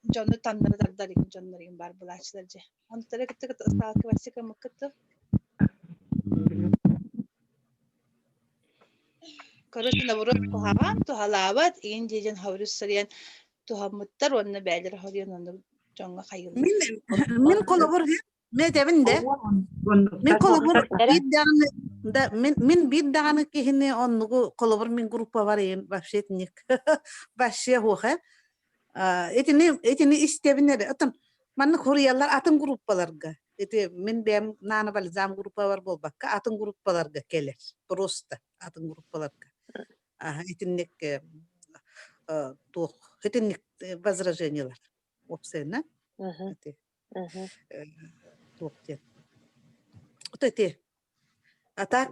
дьону таннары тардар игин дьоннор игин бар булааччылар дьэ. Онтулары кытта сталкиваться кымыккыт Короче, наоборот, куһаҕан, туһалаабат, игин диэн хабырыс сарыйан туһаммыттар уонна бээлэр хоруйан онно дьоҥҥо хайыллар. Мин мин холобур мен этэбин да мин холобур биир даҕаны да мин мин биир даҕаны киһини оннугу холобур мин группабар иһин вообще ник вообще хуха итини итини истэбин эрэ отон маннык хоруйаллар атын группаларга Ити мин бэйэм Нана Бальзам группабар буолбакка, атын группаларга кэлэр. Просто атын группаларга. Аха, итинник туох, итинник возражениелар уопсайынан. Ити туох диэн. Вот эти. А так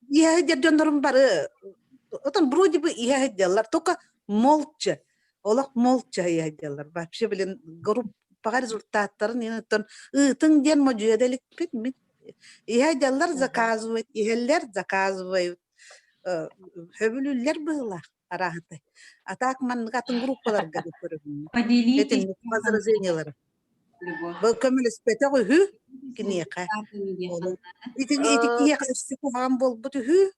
Иһэ дьоннорум бары отон вроде бы иһэ сылдьаллар, только молча, олох молча иһэ сылдьаллар. Вообще, блин, группаҕа результаттарын оттон ыытыҥ диэн модьуйа да иликпит мин. Иһэ сылдьаллар заказывают, иһэллэр заказывают. Сөбүлүүллэр быһыылаах арааһытай. А так маннык атын группаларга да көрөбүн. Поделитесь. Итинник возражениялары. Бу көмөлөспөтөх үһү киниэхэ. Ити ити киһиэхэ өссө куһаҕан буолбут үһү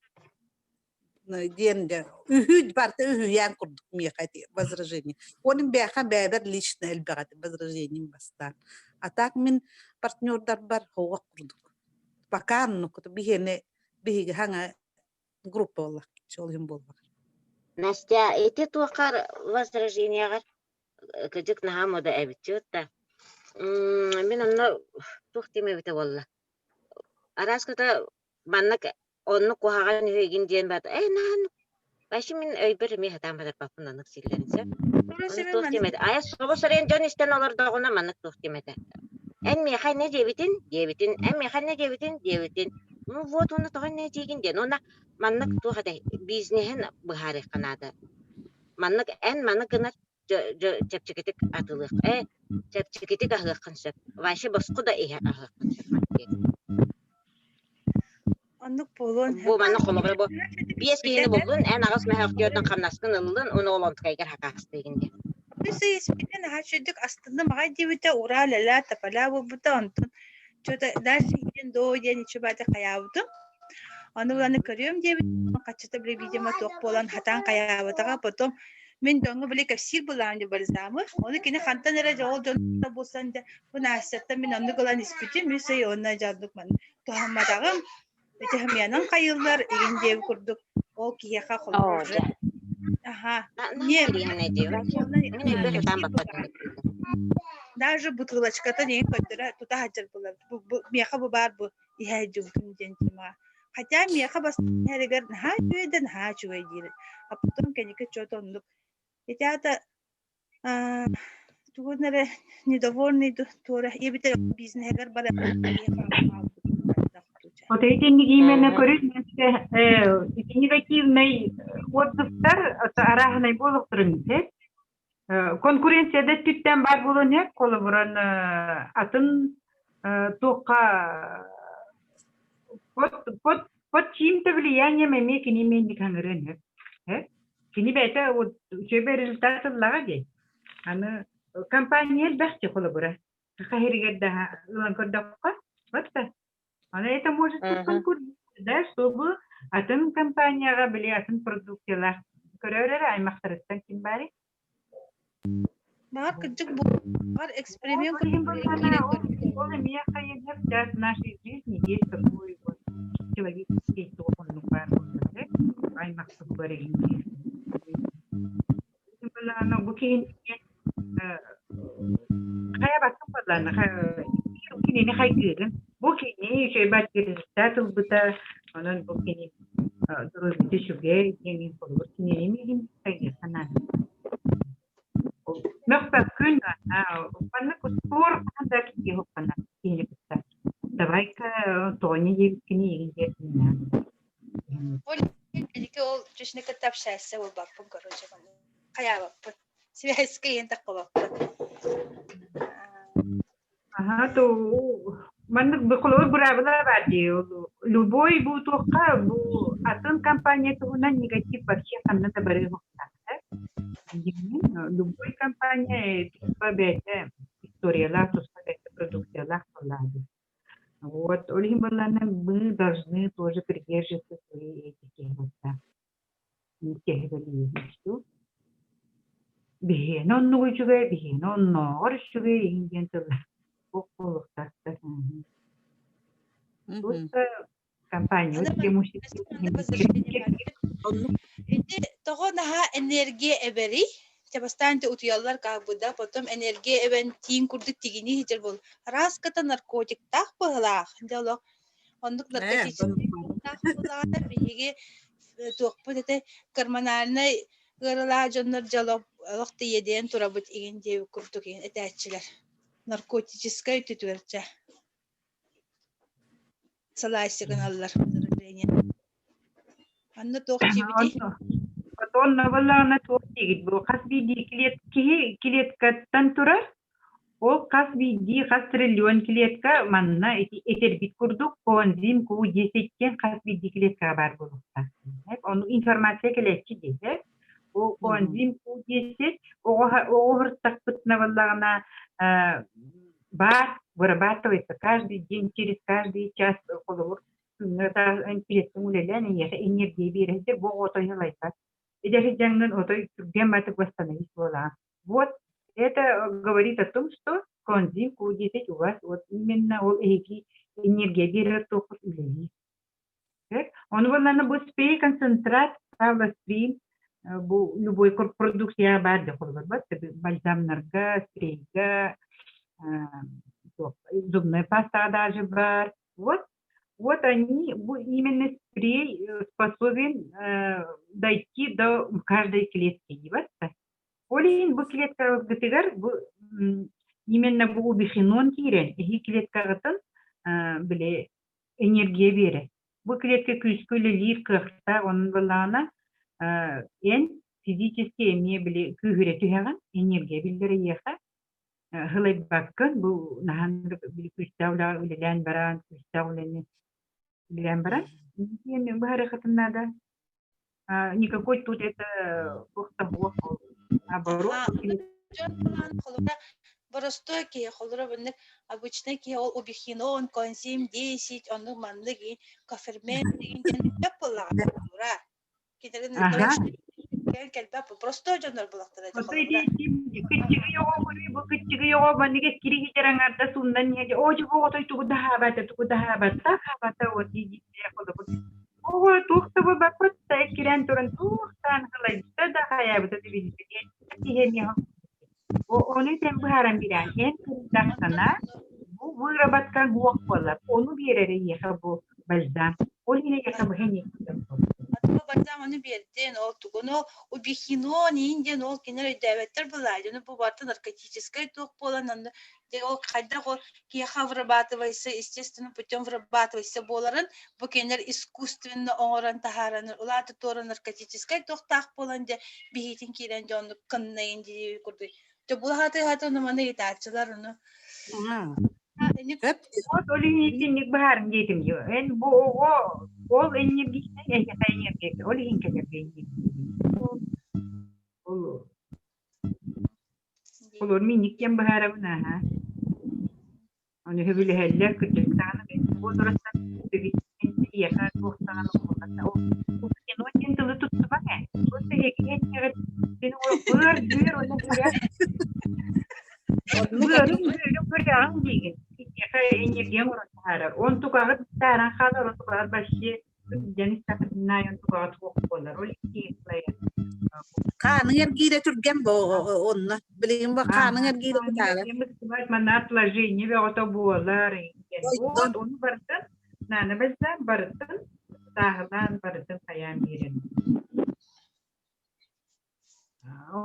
диэн дьэ үһү барыта үһүйээн курдук миэхэ ити возражение. Онон бэйэхэ бэйэбэр лично элбэх этим возражением бастаан. А так мин партнердарбар хоҕох курдук. Пока оннук биһиэнэ биһиги хаҥа группа буоллах ол иһин буолбах. Настя, ити туоххар возражениеҕар кыдьык наһаа мода эбит да. Мин онно туох диэм эбитэ буолла. Арааската маннык оннук куһаҕан үһүгүн диэн бат ээ наһаа вообще мин өйбөр эмиэ сатаан батарбаппын оннук силлэрин сөп. Ону туох диэм этэ. Айа собус эрэн дьон истэн олордоҕуна маннык туох диэм этэ. Эн миэхэ не диэбитин диэбитин, эн миэхэ не диэбитин диэбитин. Ну вот уонна тоҕо не диигин диэн. Уонна маннык туох этэй бизнеһин быһаарыахха наада. Маннык эн маннык гынар чэпчэкитик атыылыах ээ чэпчэкитик аһыаххын сөп. Вообще босхо да иһэ аһыаххын сөп Оннук буолуон Бу манна холобура бу биэс киһини буллун, эн аҕыс мөһөөхтүөрдэн хамнаскын ыллын, уну ол онтукайгар хакаастыыгын диэн. Үс ый испитин наһаа үчүгдүк астынным аҕай диэбитэ, ураа лэлээ тополя буолбута, онтон что-то дальше иһин доо диэн ичи-бааты хайаабытым. Ону буланы көрүөм диэбит, хаччыта били видимо туох буолан хатаан хайаабатаҕа, потом мин дьоҥҥо били кэпсиир былаан дии бальзамы, ону кини хантан эрэ дьэ ол дьон булсан дьэ бу Настяттан мин оннук ылан испитим, үс ый уонна дьэ оннук маннык туһамматаҕым, ити хомуйанан хайыыллар игин диэбит курдук ол киһиэхэ холобур Оо, уже дьэ. аха На не интэриэһинэй дии. Мин өйбөр сатаан баппат даже бутылочкатын иһин көрдөрө тута сылдьар буолар бу, бу миэхэ бу баар бу иһээдьибитин диэн тема хотя миэхэ бастаан иһэригэр наһаа үчүгэй да наһаа үчүгэй диир а потом кэнники чё-то оннук ити аата тугун эрэ недовольный туора эбэтэр бизнеһигэр барар Вот итинник именно көрүс ити негативный отзывтар арааһынай буолуохтарын сөп. Конкуренция да өттүттэн баар буолуон сөп, холобурун атын туохха под, под, под чьим-то влиянием эмиэ кини эмиэ хаҥырыан сөп. Кини бэйэтэ үчүгэй результат ыллаҕа дии. Аны компания элбэх дии холобура. Саха сиригэр да ылан көрдөххө, вот да. Аны это может быть конкуренция, да, чтобы атын компанияҕа били атын продукциялаах көрөр эрэ аймахтарыттан ким баарый? Баҕар кырдьык баҕар эксперимент киирэн көрбүтэ. Ол эмиэ хайыһар сейчас в нашей жизни есть такой вот человеческий туох оннук баар буолбата аймахтыгар игин Бу киһини хайа баттык буоллаана кинини хайгыырын бу кини үчүгэй баттыырыста ылбыта онон бу кини доруобуйата үчүгэй диэн холобур кинини миигин хайгыахха наада мөхпөккүн маннык спор хаһан да киһи хоппана киһини кытта давай-ка тоҕо диэбиккини игин диэтин Ол иһин ол чечни кытта общайся буолбаппын короче хайаабаппын связька иһин таххыбаппын Аха, то маннык холобур быраабыла баар дии. Любой бу туохха бу атын компания туһунан негатив вообще ханна да барыа суохтаах. Любой компания туспа бэйэтэ историялаах, туспа бэйэтэ продукциялаах буоллаҕа дии. Вот, ол иһин буоллаҕына мы должны тоже придерживаться своей этики. Вот так. Биһиэнэ оннук үчүгэй, биһиэнэ оннооҕор үчүгэй иһин диэн тыллар суох буолуохтаахтар. Тут компания Ити тоҕо наһаа энергия эбэрий? Чэ бастаан утуйаллар как бы да, потом энергия эбэн тииҥ курдук тигинии сылдьар буол. Араас-ката наркотиктаах быһыылаах. Дьэ олох Оннук наркотическай буоллаҕына биһиги туохпут этэ гормональнай ыарыылаах дьоннор дьэ олох да иэдэйэн турабыт игин диэбит курдук игин этээччилэр. Наркотическай өттүтүгэр чэ салайсы гыналлар Анна туох диэбитий? Онно буоллаҕына туох диигит бу хас биирдии клет киһи клеткаттан турар Ол хас биирдии хас триллион клетка манна ити этэрбит курдук коэнзим Q10 диэн хас биирдии клеткаҕа баар буолуохтаах. Ону информация кэлээччи дии. Бу коэнзим Q10 оҕо оҕо буоллаҕына баар вырабатывается каждый день через каждый час холобур күҥҥэ клеткаҥ үлэлээн эйиэхэ энергия биэрэр бу оҕо отой ылайбат. Эдэр дьаҥҥын отой түргэн батык восстановить буолаҕын. Вот это говорит о том, что коэнзим Q10 у вас вот именно ол эһиги энергия биэрэр туоххут үлэлиир. Ону буоллаҕына бу спрей концентрат Павлострим бу любой продукция баар да холобур бальзамнарга, спрейга, зубной пастаға даже бар. Вот, вот они, именно спрей способен дойти до каждой клетки. Ол иһин бу клеткаҕытыгар бу именно бу убихинон киирэн эһи клеткаҕытын били энергия биэрэр. Бу клетка күүскэ үлэлиир кыахтаах, онон буоллаҕына эн физически эмиэ били күүһүрэ түһэҕин, энергия биллэр эйиэхэ сылайбаккын, бу наһаа били күүстээх үлэҕэ үлэлээн баран, күүстээх үлэни үлэлээн баран, быһаарыаххытын наада. Никакой тут это туох наоборот. Дьон былаан холобура боростуой киһи холобура маннык обычный киһи ол убихинон, коэнзим 10, оннук маннык иин кофермент иин диэн сөп буоллаҕа холобура. Кинилэр кэлбэт простой дьоннор булахтара холобура. Кыччыгый оҕо бу кыччыгый оҕо маннык эскири хитер аҥарда суннан иһэ оо дьэ бу оҕотой тугу да хаабата тугу да хаабата хаабата вот дии холобур Оҕо туох да буолбаппыт да эккирээн туран туохтаан ылайбыта да хайаабыта да билбэт киһи эмиэ Ону этэн быһааран бирээн эн кырдаххына бу выработкаҥ суох буолар ону биэрэр эйиэхэ бу бальзам ол иһин эйиэхэ быһа эмиэ Бальзам ону биэрдин, ол тугун ол убихинон иин диэн ол кинилэр өйдөөбөттөр былаадьыны бу барыта наркотическай туох буолан онно дьэ ол хайдах ол киһиэхэ вырабатывайся естественным путем вырабатывайся буоларын бу кинилэр искусственно оҥорон таһааран улаата туора наркотическай туохтаах буолан дьэ биһиитин киирэн дьэ оннук кыннайын дии курдук дьэ булаһаты хаты ону маны ыйытааччылар ону Сөп. Вот ол иһин итинник быһаарым диэтим дии. Эн бу оҕо ол энергичнэй эһиэхэ энергия ол иһин кэлэргэ Ол олор минник диэн быһаарабын ааһа. Ону сөбүлэһэллэр кырдьык даҕаны возрастан эйиэхэ туох даҕаны буолбата. Ол кино диэн тылы туттубаҥ ээ. Просто эһиги эһиэҕит син ол быар бүөр уонна быар Быарын бүөрүн көрөҕүн диигин. Киһиэхэ энергия оҥорон таһаарар. Онтукаҕыт тааран хаалар, онтукаҕыт вообще дьэн истэххитинэ онтукаҕыт суох буолар. Ол киһи Хааның эргиирэ түргэн бо онно. Билигин бу хааның эргиирэ кытаара. Манна отложение бөҕөтө буолар. Вот ону барытын наана бальзам барытын сааһылаан барытын хайаан биэрэн.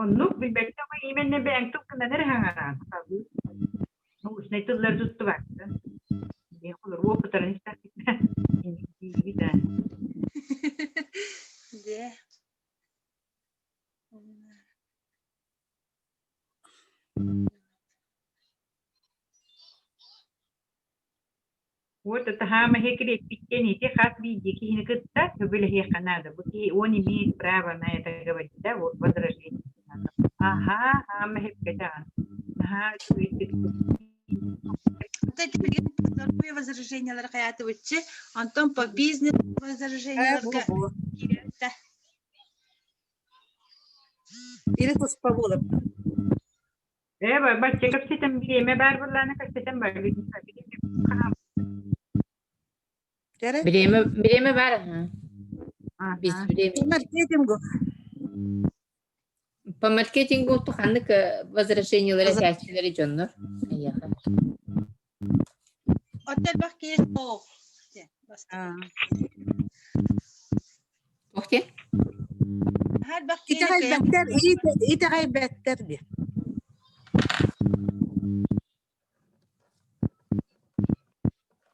Оннук билбэттэ именно бэйэҥ тылгынан эрэ хаҥараан сахалыы научнай тыллары туттубаккын. Диэн холоруо опытарын истэхпитинэ инник диибит ээ. Дьэ. Вот это хаама кириэппиттэн ити хас биирдии киһини кытта сөбүлэһиэххэ наада. Бу киһи он имеет право на это говорить, да, вот возражение. Аха, хаама хэппэтэҕин. Наһаа үчүгэйдик Вот эти билигин здоровые возражениялары хайаатыбытчы, онтон по бизнес возраженияларга киирэртэ. Или туспа буолар. Ээ, бачча кэпсэтэн бириэмэ баар буоллаҕына кэпсэтэн барбыт. Бириэмэ бириэмэ баар Без времени. Маркетингу. По маркетингу ханнык возражениялары этээччилэри дьоннор эйиэхэ? От элбэх киһи суох. Туох диэн? Элбэх киһи Итэҕэйбэттэр, итэҕэйбэттэр диэн.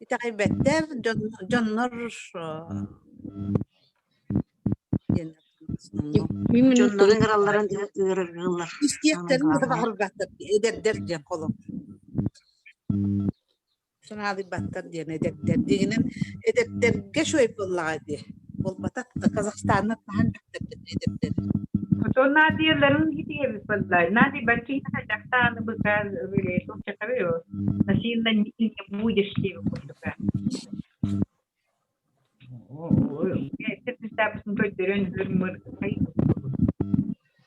Итэҕэйбэттэр, дьоннор диэн Дьоннорун ыҥыралларын ыарыргыыллар. Истиэхтэрин баҕарбаттар эдэрдэр диэн холом. Санаалыйбаттар диэн эдэрдэр. Дьиҥинэн эдэрдэргэ үчүгэй буоллаҕа дии. Буолбатах да Казахстаннар хаһан бэттэрбит эдэрдэр. Отон наадыйаларын хитиэбит буолла. Наадыйбат киһи хайдахтааны быка насильно не будешь диэбит курдук.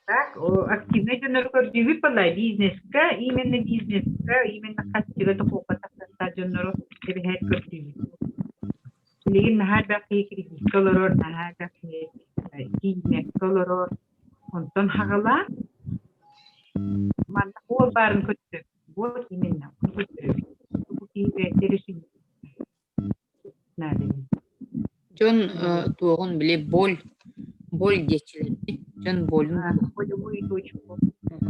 Так, активнай дьоннору көрдүүбүт буолла бизнеска, именно бизнеска, именно хаччыга дохуокка тахсар дьоннору эбэһээт көрдүүбүт. Билигин наһаа элбэх киһи кредитка олорор, наһаа элбэх киһи тиийиммэккэ олорор. Онтон хаҕалаан манна уол баарын көрдөрөбүт. Вот именно, көрдөрөбүт. Бу киһи бэйэтэ решение Дьон туоҕун били боль боль диэччилэр дии. Дьон болун Болевые точки.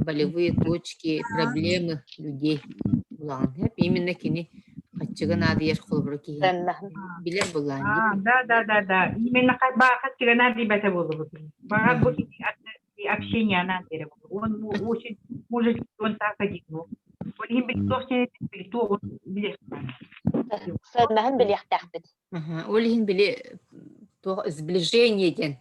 болевые точки, проблемы людей булаҕын. Именно кини хаччыга наадыйар холобура киһи билэр булаан дии. Да, да, да, да. Именно хаччыга наадыйбата буолубут. Баҕар бу киһи общение анаан бере Он очень может он так один. Ол иһин билтуох билтуоҕун Сыаннаһын билиэхтээхпит. Ол иһин били туох сближение диэн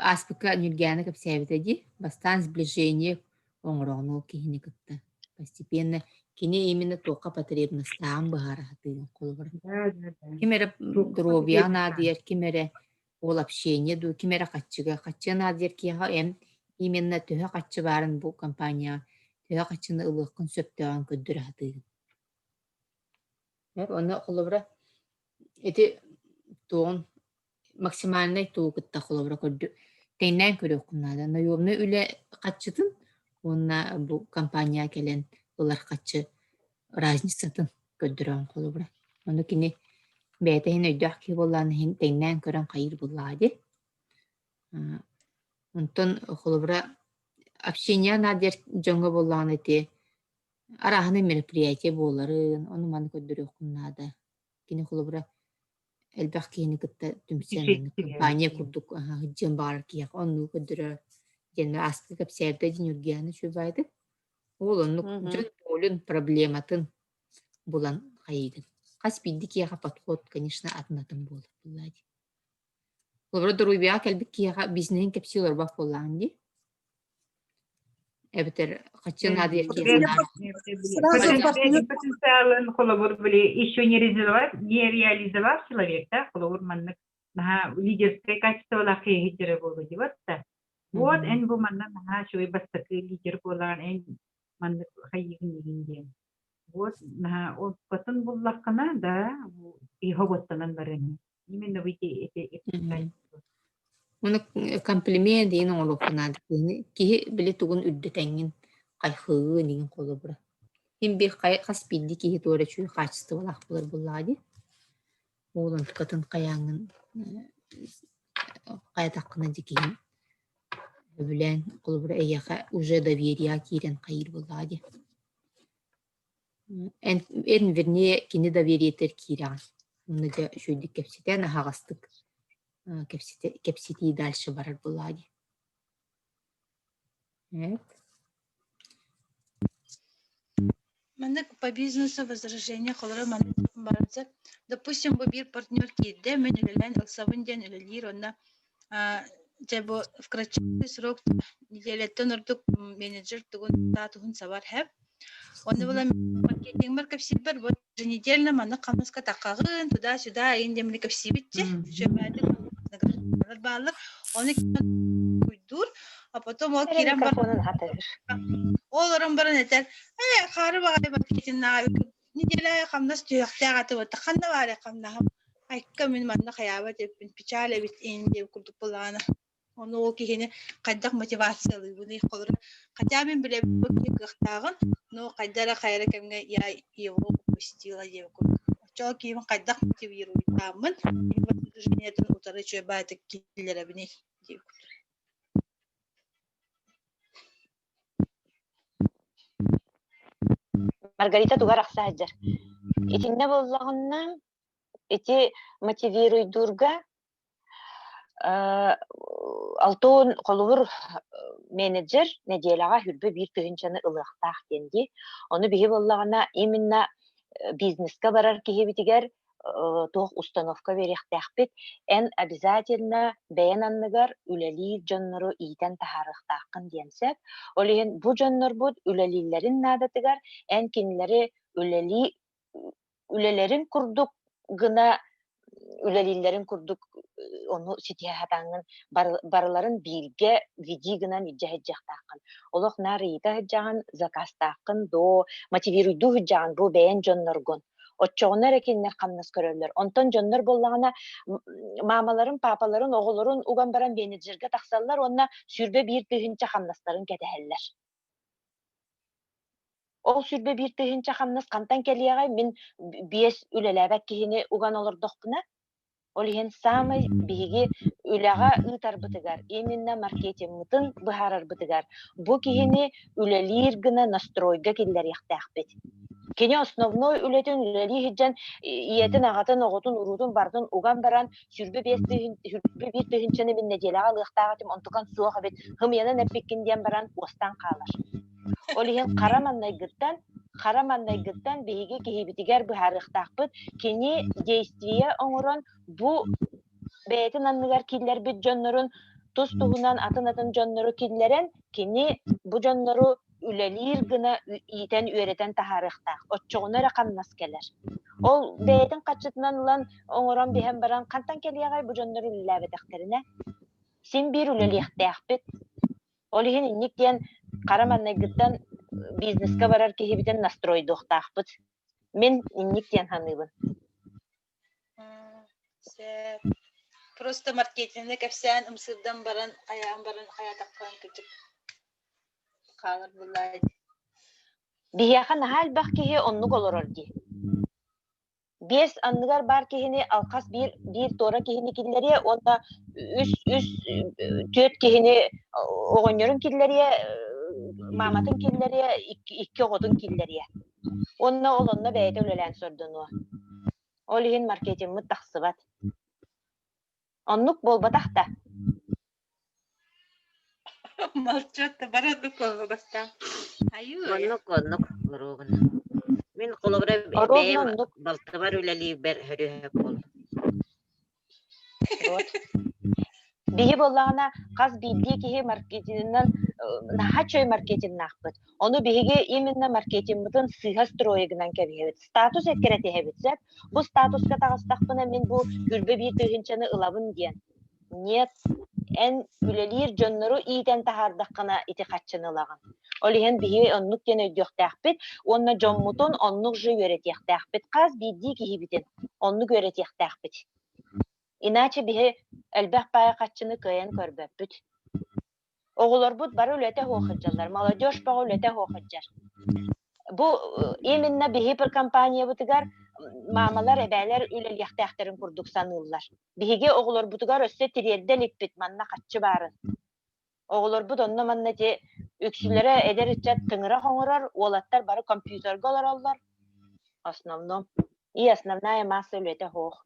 ааспыкка Ньургиана кэпсээбитэ дии. Бастаан сближение оҥороҕун ол киһини кытта. Постепенно кини именно туохха потребностааҕын быһаара сатыыгын холобура. Ким эрэ доруобуйаҕа наадыйар, ким эрэ ол общение дуу, ким эрэ хаччыга. Хаччыга наадыйар киһиэхэ эн именно төһө хаччы баарын бу компанияҕа төһө хаччыны ылыаххын сөптөөҕүн көрдөрө сатыыгын. Уонна холобура ити туоҕун максимальнай тугу кытта холобура көрдү тэҥнээн көрүөххүн наада. Наемнай үлэ хаччытын уонна бу компания кэлэн ылар хаччы разницатын көрдөрөҕүн холобура. Ону кини бэйэтэ иһин өйдөөх киһи буоллаҕына иһин тэҥнээн көрөн хайыыр буоллаҕа дии. Онтон холобура общение наадыйар дьоҥҥо буоллаҕына ити арааһынай мероприятие буоларын, ону-маны көрдөрүөххүн наада. Кини холобура элбэх киһини кытта түмсэн компания курдук сылдьыан баҕарар киһиэхэ оннугу көрдөрөр диэн ааспыт кэпсээбитэ дии Ньургуйаана үчүгэйдик. Ол оннук дьон болун проблематын булан хайыыгын. Хас биирдии киһиэхэ подход, конечно, атын-атын буолар буоллаа дии. Холобура, доруобуйаҕа кэлбит киһиэхэ бизнеһин кэпсии олорбот буоллаҕыҥ дии. Эбэтэр хаччы наадыйар киһиэхэ наада. Потенциалын холобур били еще не реализовав, не реализовав человек, да, холобур маннык наһаа лидерское качестволаах киһи сылдьара буолуо дии да. Вот эн бу манна наһаа үчүгэй бастакы лидер буолаҕын эн маннык хайыыгын игин диэн. Вот наһаа опытын буллаххына да хоботтонон барыаҥ. Именно выйти эти Уонна комплимент диэн оҥоруохха наада. Киһини киһи били тугун үрдэтэҥҥин хайхыыгын игин холобура. Ким биир хас биирдии киһи туора үчүгэй хаачыстыбалаах буолар буоллаҕа дии. Ол онтукатын хайааҥҥын хайатаххына дьэ киһи сөбүлээн холобура эйиэхэ уже доверие киирэн хайыыр буоллаҕа дии. Эн, эн вернее кини довериетигэр киирэҕин. Онно дьэ үчүгэйдик кэпсэтэн аһаҕастык кэпсэтэ кэпсэтии дальше барар буоллаҕа дии. Эт. Маннык по бизнесу возражение холоро маннык барарса. Допустим, бу биир партнер киирдэ, мин үлэлээн ылсабын диэн үлэлиир онно дьэ бу в кратчайший срок неделяттан ордук менеджер тугун статуһун сабар хэп. Онно була маркетингмар кэпсиирбэр вот еженедельно маннык хамнаска таххаҕын, туда-сюда иин диэммини кэпсиибитчи. Үчүгэйдик бааллар. Ону куйдуур, а потом ол Эрэ киирэн баран микрофонун хатыыр. ол олорон баран этэр, ээ, хаары баҕайы маркетиннааҕы неделя хамнас түһүөхтээх этэ буолта. Ханна баарый хамнаһым? Айка мин манна хайаабат эбиппин, печаль эбит иин диэн курдук былаана. Ону ол киһини хайдах мотивациялыыбыный? Холобура, хотя мин билэбин бу киһи кыахтааҕын, но хайда эрэ хайа эрэ кэмҥэ я его упустила диэн курдук. Оччоҕо киһибин хайдах мотивируйдааммын, движениетын утары үчүгэй баайытык киллэрэбиний диир курдук. Маргарита тугар ахса сылдьар. Итиннэ буоллаҕына, ити мотивируйдуурга Алтуон холобур менеджер нэдиэлэҕэ хүрбэ биир тыһыынчаны ылыахтаах диэн дии. Ону биһи буоллаҕына именно бизнеска барар киһибитигэр туох установка биэриэхтээхпит. Эн обязательно бэйэн анныгар үлэлиир дьоннору иитэн таһаарыахтааххын диэн сөп. Ол иһин бу дьоннорбут үлэлииллэрин наадатыгар эн кинилэри үлэлии үлэлэрин курдук гына үлэлииллэрин курдук ону ситиһэ сатааҥҥын барыларын бииргэ веди гынан илдьэ сылдьыахтааххын. Олох наар ыйыта сылдьаҕын, заказтааххын доо, мотивируйдуу сылдьаҕын бу бэйэн дьонноргун. Оччоҕуна эрэ кинилэр хамнас көрөллөр. Онтон дьоннор буоллаҕына маамаларын, паапаларын, оҕолорун уган баран менеджергэ тахсаллар уонна 21 000 хамнастарын кэтэһэллэр. Ол 21 000 хамнас хантан кэлиэҕэй, мин биэс үлэлээбэт киһини уган олордохпуна? Ол иһин саамай биһиги үлэҕэ ыытарбытыгар, именно маркетингмытын быһаарарбытыгар бу киһини үлэлиир гына настройга киллэриэхтээхпит. Кини основной үлэтин үлэлии сылдьан ийэтин, аҕатын, оҕотун, уруутун барытын уган баран 21 тыһыынчаны мин нэдиэлэҕэ ылыахтаах этим, онтукан суох эбит, хымыйанан эппиккин диэн баран уостан хаалар. Ол иһин хара маннайгыттан, хара маннайгыттан биһиги киһибитигэр быһаарыахтаахпыт. Кини действие оҥорон бу бэйэтин анныгар киллэрбит дьоннорун тус-туһунан атын-атын дьоннору киллэрэн, кини бу дьоннору үлэлиир гына иитэн үөрэтэн таһаарыахтаах. Оччоҕуна эрэ хамнас кэлэр. Ол бэйэтин хаччытынан ылан оҥорон биһэн баран хантан кэлиэҕэй бу дьоннор үлэлээбэтэхтэринэ? Син биир үлэлиэхтээхпит. Ол иһин инник диэн хара маннайгыттан бизнеска барар киһибитин настройдуохтаахпыт. Мин инник диэн саныыбын. Сөп. Просто маркетинги кэпсээн ымсыырдан баран, хайаан баран хайаатаххын кырдьык хаалар буоллаа Биһиэхэ наһаа элбэх киһи оннук олорор дии. Биэс анныгар баар киһини алхас биир биир туора киһини киллэриэ уонна үс үс түөрт киһини оҕонньорун киллэриэ, мааматын киллэриэ, икки, икки оҕотун киллэриэ. Уонна ол онно бэйэтэ үлэлээн сордонуо. Ол иһин маркетингмыт тахсыбат. Оннук буолбатах да. Молчат, бары оннук бастаан. Айыы. Оннук оннук оруобуна. Мин холобура Оруобуна бэйэм оннук. балтыбар үлэлиирбэр хөрүһэ буол. Вот. Биһи буоллаҕына хас биирдии киһи маркетинынан наһаа үчүгэй маркетиннаахпыт. Ону биһиги именно маркетингмытын сыыһа стройгынан кэбиһэбит. Статус эккирэтиһэбит сөп. Бу статуска таҕыстахпына мин бу күрбэ биир тыһыынчаны ылабын диэн. Нет, эн үлэлиир дьоннору иитэн таһаардаххына ити хаччыны ылаҕын. Ол иһин биһиги оннук диэн өйдүөхтээхпит уонна дьоммутун оннук же үөрэтиэхтээхпит. Хас биирдии киһибитин оннук үөрэтиэхтээхпит. Иначе биһи элбэх баайы хаччыны кыайан көрбөппүт. Оҕолорбут бары үлэтэ суох сылдьаллар, молодежь бөҕө үлэтэ суох сылдьар. Бу именно биһи компаниябытыгар маамалар, эбээлэр үлэлиэхтээхтэрин курдук саныыллар. Биһиги оҕолорбутугар өссө тириэрдэ иликпит манна хаччы баарын. Оҕолорбут онно-манна ити үксүлэрэ эдэр ыччат тыҥырах оҥорор, уолаттар бары компьютерга олороллор. Основном. И основная масса үлэтэ суох.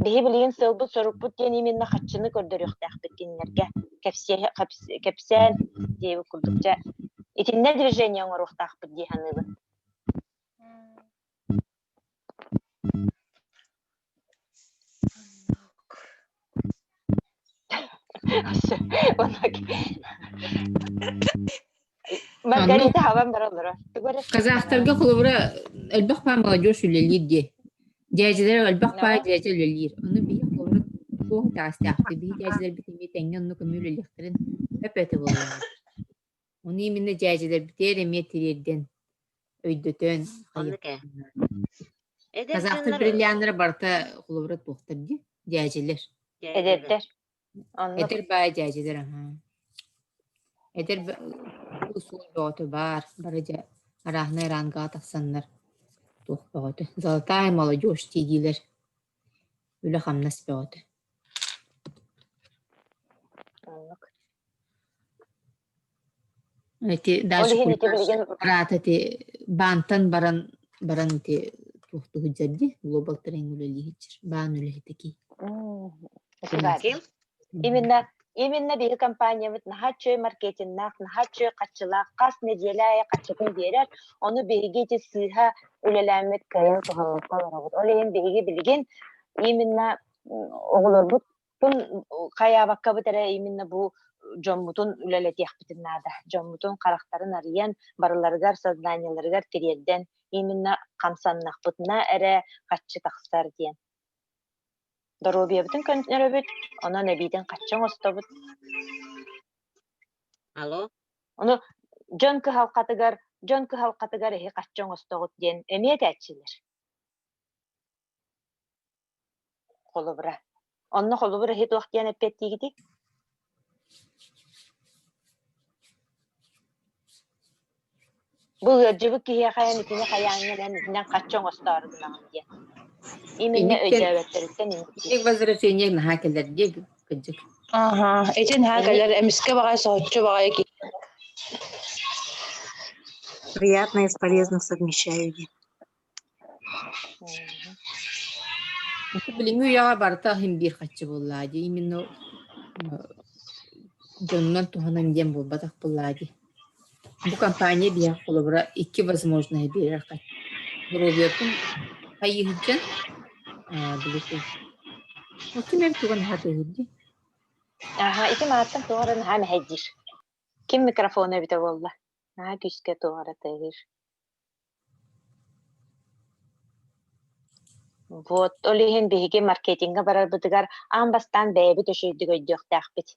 Биһи билигин сыалбыт-сорукпут диэн именно хаччыны көрдөрүөхтээхпит кинилэргэ. Кэпсээн диэбит курдук дьэ итиннэ движение оҥоруохтаахпыт дии саныыбын. Маргарита хабан баран олорор. Казахтарга холобура элбэх паа молодежь үлэлиир диэ. Дьээдьэлэр элбэх паа дьээдьэ үлэлиир. Ону биһи холобура туох итэҕэстээхтик биһи дьээдьэлэрбит эмиэ тэҥҥэ оннук эмиэ үлэлиэхтэрин өп этэ буоллаҕа. Ону именно дьээдьэлэрбитигэр эмиэ тириэрдэн, өйдөтөн Оннук ээ. Эдэр Казахтар дьоннор бриллианнара барыта холобура туохтар дии? Дьээдьэлэр. дьээдьэлэр. Эдэрдэр. Оннук. Эдэр баай дьээдьэлэр аһаа. Эдэр суол бөҕөтө баар, бары дьэ арааһынай рангаҕа тахсаннар туох бөҕөтө. Золотая молодежь дииллэр. Үлэ-хамнас бөҕөтө. Оннук. Ити Ол даже иһин ити билигин араата ити баантан баран баран ити туохтуу сылдьар дии глобал тренинг үлэлии сылдьар баан үлэһитэ кии. Ити баар. Ким? Именно именно биһи компаниябыт наһаа үчүгэй маркетиннаах, наһаа үчүгэй хаччылаах, хас нэдиэлэ аайы хаччытын биэрэр. Ону биһиги ити сыыһа үлэлээммит кыайан туһаммакка олоробут. Ол иһин биһиги билигин именно оҕолорбут хайаабаккабыт эрэ именно бу дьоммутун үлэлэтиэхпитин наада. Дьоммутун харахтарын арыйан, барыларыгар сознаниеларыгар тириэрдэн, именно хамсаннахпытына эрэ хаччы тахсар диэн. Доруобуйабытын көннөрөбүт, онон эбиитин хаччы оҥостобут. Алло. Ону дьон кыһалҕатыгар, дьон кыһалҕатыгар эһи хаччы оҥостоҕут диэн эмиэ этээччилэр. Холобура. Онно холобур эһи туох диэн эппиэттиигитий? Бу ыалдьыбыт киһиэхэ эн итини хайааҥҥын эн итинэн хаччы оҥостоору гынаҕын диэн. Именно өйдөөбөттөрүттэн инник возвращение наһаа кэлэр дии кырдьык. Аха, ити наһаа кэлэр, эмискэ баҕайы соһуччу баҕайы киһи. Приятное с полезным совмещаю диэн. Билиҥҥи үйэҕэ барыта иһин биир хаччы буоллаа дии. Именно дьонунан туһанан диэн буолбатах буоллаа дии. Бу компания биһиэхэ холобура икки возможноһы биэрэр Доруобуйатын хайыһыдьан билитин. Ким эн тугун наһаа дии? Аха, ити мааттан туох эрэ наһаа мэһэйдиир. Ким микрофона эбитэ буолла? Наһаа күүскэ туох эрэ тыаһыыр. Вот, ол иһин биһиги маркетиҥҥа барарбытыгар аан бастаан бэйэбит үчүгэйдик өйдүөхтээхпит.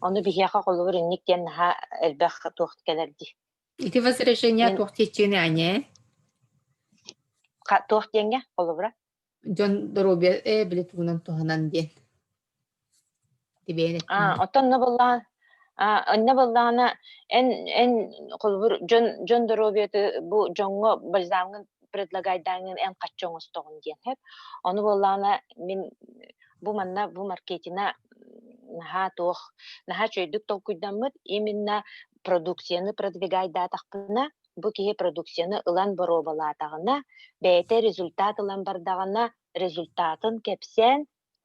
Ону биһиэхэ холобур инник диэн наһаа элбэх туох кэлэр дии. Ити возражение Мин туох диэччини аня туох диэҥҥэ холобура? Дьон доруобуйа ээ били тугунан туһанан диэн. Тибээн Аа, оттон онно буоллаҕына аа, онно буоллаҕына эн эн холобур дьон дьон доруобуйаты бу дьоҥҥо бальзамҥын предлагайдааҥҥын эн хаччы оҥостоҕун диэн сөп. Ону буоллаҕына мин бу манна бу маркетина наһаа туох наһаа үчүгэйдик толкуйдаммыт именно продукцияны продвигайдаатахпына бу киһи продукцияны ылан боруобалаатаҕына бэйэтэ результат ылан бардаҕына результатын кэпсээн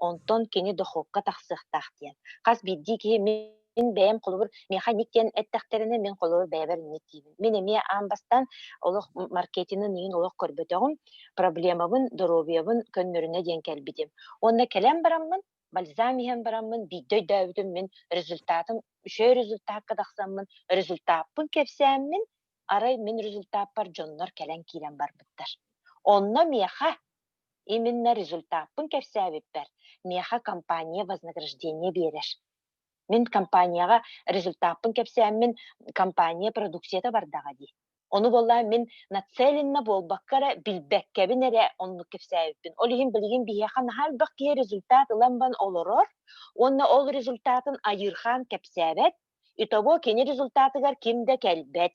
онтон кини дохуокка тахсыахтаах диэн. Хас биирдии киһи мин бэйэм холобур миэхэ инник диэн эттэхтэринэ мин холобур бэйэбэр инник диибин. Мин эмиэ аан бастаан олох маркетинын иһин олох көрбөтөҕүм, проблемабын, доруобуйабын көннөрүнэ диэн кэлбитим. Уонна кэлэн бараммын, бальзам иһэн бараммын биирдэ өйдөөбүтүм мин результатым үчүгэй результакка тахсаммын, результаппын кэпсээммин, арай мин результаппар дьоннор кэлэн киирэн барбыттар. Онно миэхэ Именно результаппын кэпсээбиппэр, миэхэ компания вознаграждение биэрэр. Мин компанияҕа результаппын кэпсээммин, компания продукцията бардаҕа дии. Ону буоллаҕа мин нацеленно буолбакка эрэ, билбэккэбин эрэ оннук кэпсээбиппин. Ол иһин билигин биһиэхэ наһаа элбэх киһи результат ылан баран олорор уонна ол результатын айыырхаан кэпсээбэт. Итого кини результатыгар ким да кэлбэт.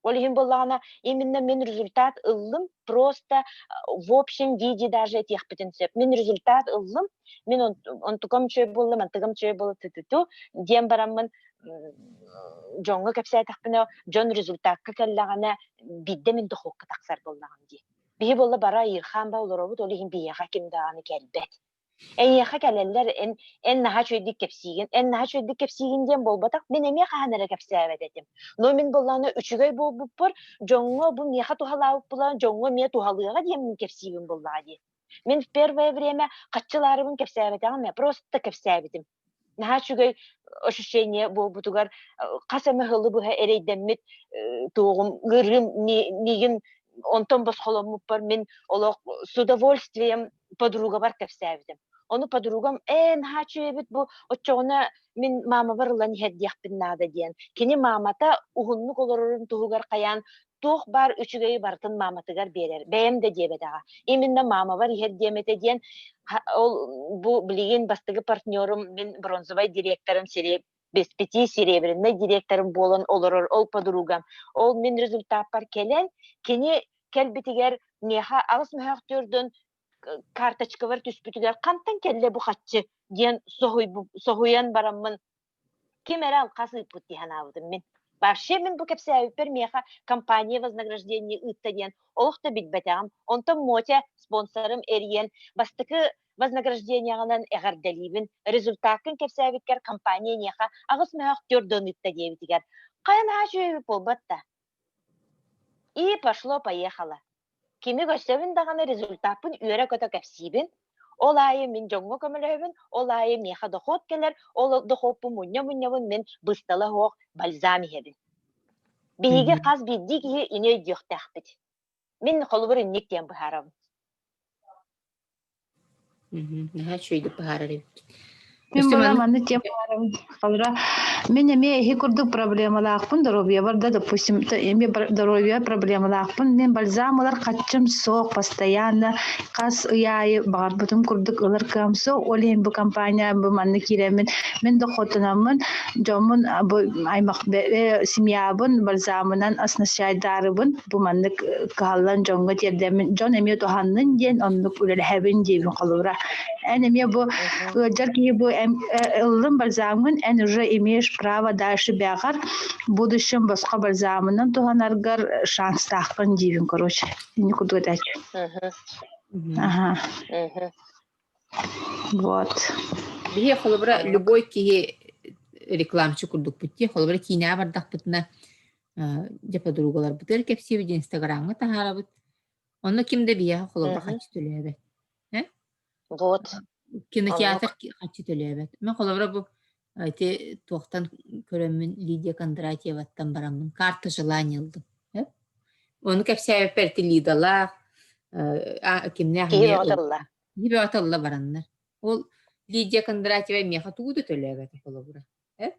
Ол иһин буоллаҕына, именно мин результат ыллым, просто в общем виде даже этиэхпитин сөп. Мин результат ыллым, мин онтукам үчүгэй буолла, мантыгам үчүгэй буолла ту диэн бараммын дьоҥҥо кэпсээтэхпинэ, дьон результакка кэллэҕинэ, биирдэ мин дохуокка тахсар буоллаҕым дии. Биһи буолла бара Ирхан ба олоробут, ол иһин биһиэхэ ким даҕаны кэлбэт. Эйиэхэ кэлэллэр, эн эн наһаа үчүгэйдик кэпсиигин, эн наһаа үчүгэйдик кэпсиигин диэн буолбатах, мин эмиэ хаһан эрэ кэпсээбэт этим. Но мин буоллаҕына үчүгэй буолбуппар, дьоҥҥо бу миэхэ туһалаабыт буолан, дьоҥҥо эмиэ туһалыаҕа диэн мин кэпсиибин буоллаҕа дии. Мин в первое время хаччылаарыбын кэпсээбэтэҕим ээ, просто кэпсээбитим. Наһаа үчүгэй ощущение буолбутугар хас эмэ сылы быһа эрэйдэммит туоҕум, ыарыым миигин онтон босхоломмуппар мин олох с удовольствием подругабар кэпсээбитим. Ону подругам ээ наһаа үчүгэй эбит бу оччоҕуна мин маамабар ылан иһэрдиэхпин наада диэн. Кини маамата уһуннук олорорун туһугар хайаан туох баар үчүгэйи барытын мааматыгар биэрэр. Бэйэм да диэбэтэҕэ. Именно маамабар иһэр диэм этэ диэн ол бу билигин бастакы партнерум мин бронзовай директорым сири без пяти серебряный директорым буолан олорор ол подругам. Ол мин результаппар кэлэн, кини кэлбитигэр миэхэ аҕыс мөһөөхтүөрдөн карточкабар түспүтүгэр хантан кэллэ бу хаччы диэн соһуйан бараммын ким эрэ алхас ыыппыт дии санаабытым мин. Вообще мин бу кэпсээбиппэр миэхэ компания вознаграждение ыытта диэн олох да билбэтэҕим. Онтон Мотя спонсорым эрийэн бастакы вознаграждениеҕынан эҕэрдэлиибин, результаккын кэпсээбиккэр компания эйиэхэ аҕыс мөһөөх төрдөн ыытта диэбитигэр хайа наһаа үчүгэй буолбат да. И пошло-поехало. Кими көрсөбүн даҕаны результаппын үөрэ-көтө кэпсиибин. Ол аайы мин дьоҥҥо көмөлөһөбүн, ол аайы миэхэ дохуот кэлэр, ол дохуоппун мунньа-мунньабын мин быыстала суох бальзам иһэбин. Биһиги хас биирдии киһи ини өйдүөхтээхпит. Мин холобур инник диэн быһаарабын. Наһаа үчүгэйдик быһаарар эбит. Мин Өссө була маннык маннык тема баарабын. Холобура, мин эмиэ эһи курдук проблемалаахпын, доруобуйабар да, допустим, эмиэ доруобуйа проблемалаахпын. Мин бальзам ылар хаччым суох, постоянно хас ый аайы баҕарбытым курдук ылар кыам суох. Ол иһин бу компания бу маннык киирэммин, мин дохуоттанаммын, дьоммун бу аймах семьябын бальзамынан оснащайдаарыбын бу маннык кыһаллан дьоҥҥо тиэрдэммин дьон эмиэ туһаннын диэн оннук үлэлэһэбин диибин холобура эн эмиэ бу ыалдьар киһи бу ыллын бальзамҥын эн уже имеешь право дальше бэҕэр будущем босхо бальзамынан туһанаргар шанстааххын диибин короче инни курдук этээччи аха вот Биһи холобура любой киһи рекламчы курдукпут дии. Холобура киинэҕэ бардахпытына дьэ подругаларбытыгар кэпсиибит, инстаграмҥа таһаарабыт. Онно ким да биһиэхэ холобура хаччы төлөөбөт. Э? Вот. Кинотеатр хаччы төлөөбөт. Мен холобура бу ити туохтан көрөммүн Лидия Кондратьеваттан бараммын карта желания ылдым. Э? Ону кэпсээбиппэр ити Лидалаах кимнээх Киһи бөҕө тылла. Киһи бөҕө тылла бараннар. Ол Лидия Кондратьева миэхэ тугу да төлөөбөтө холобура. Э?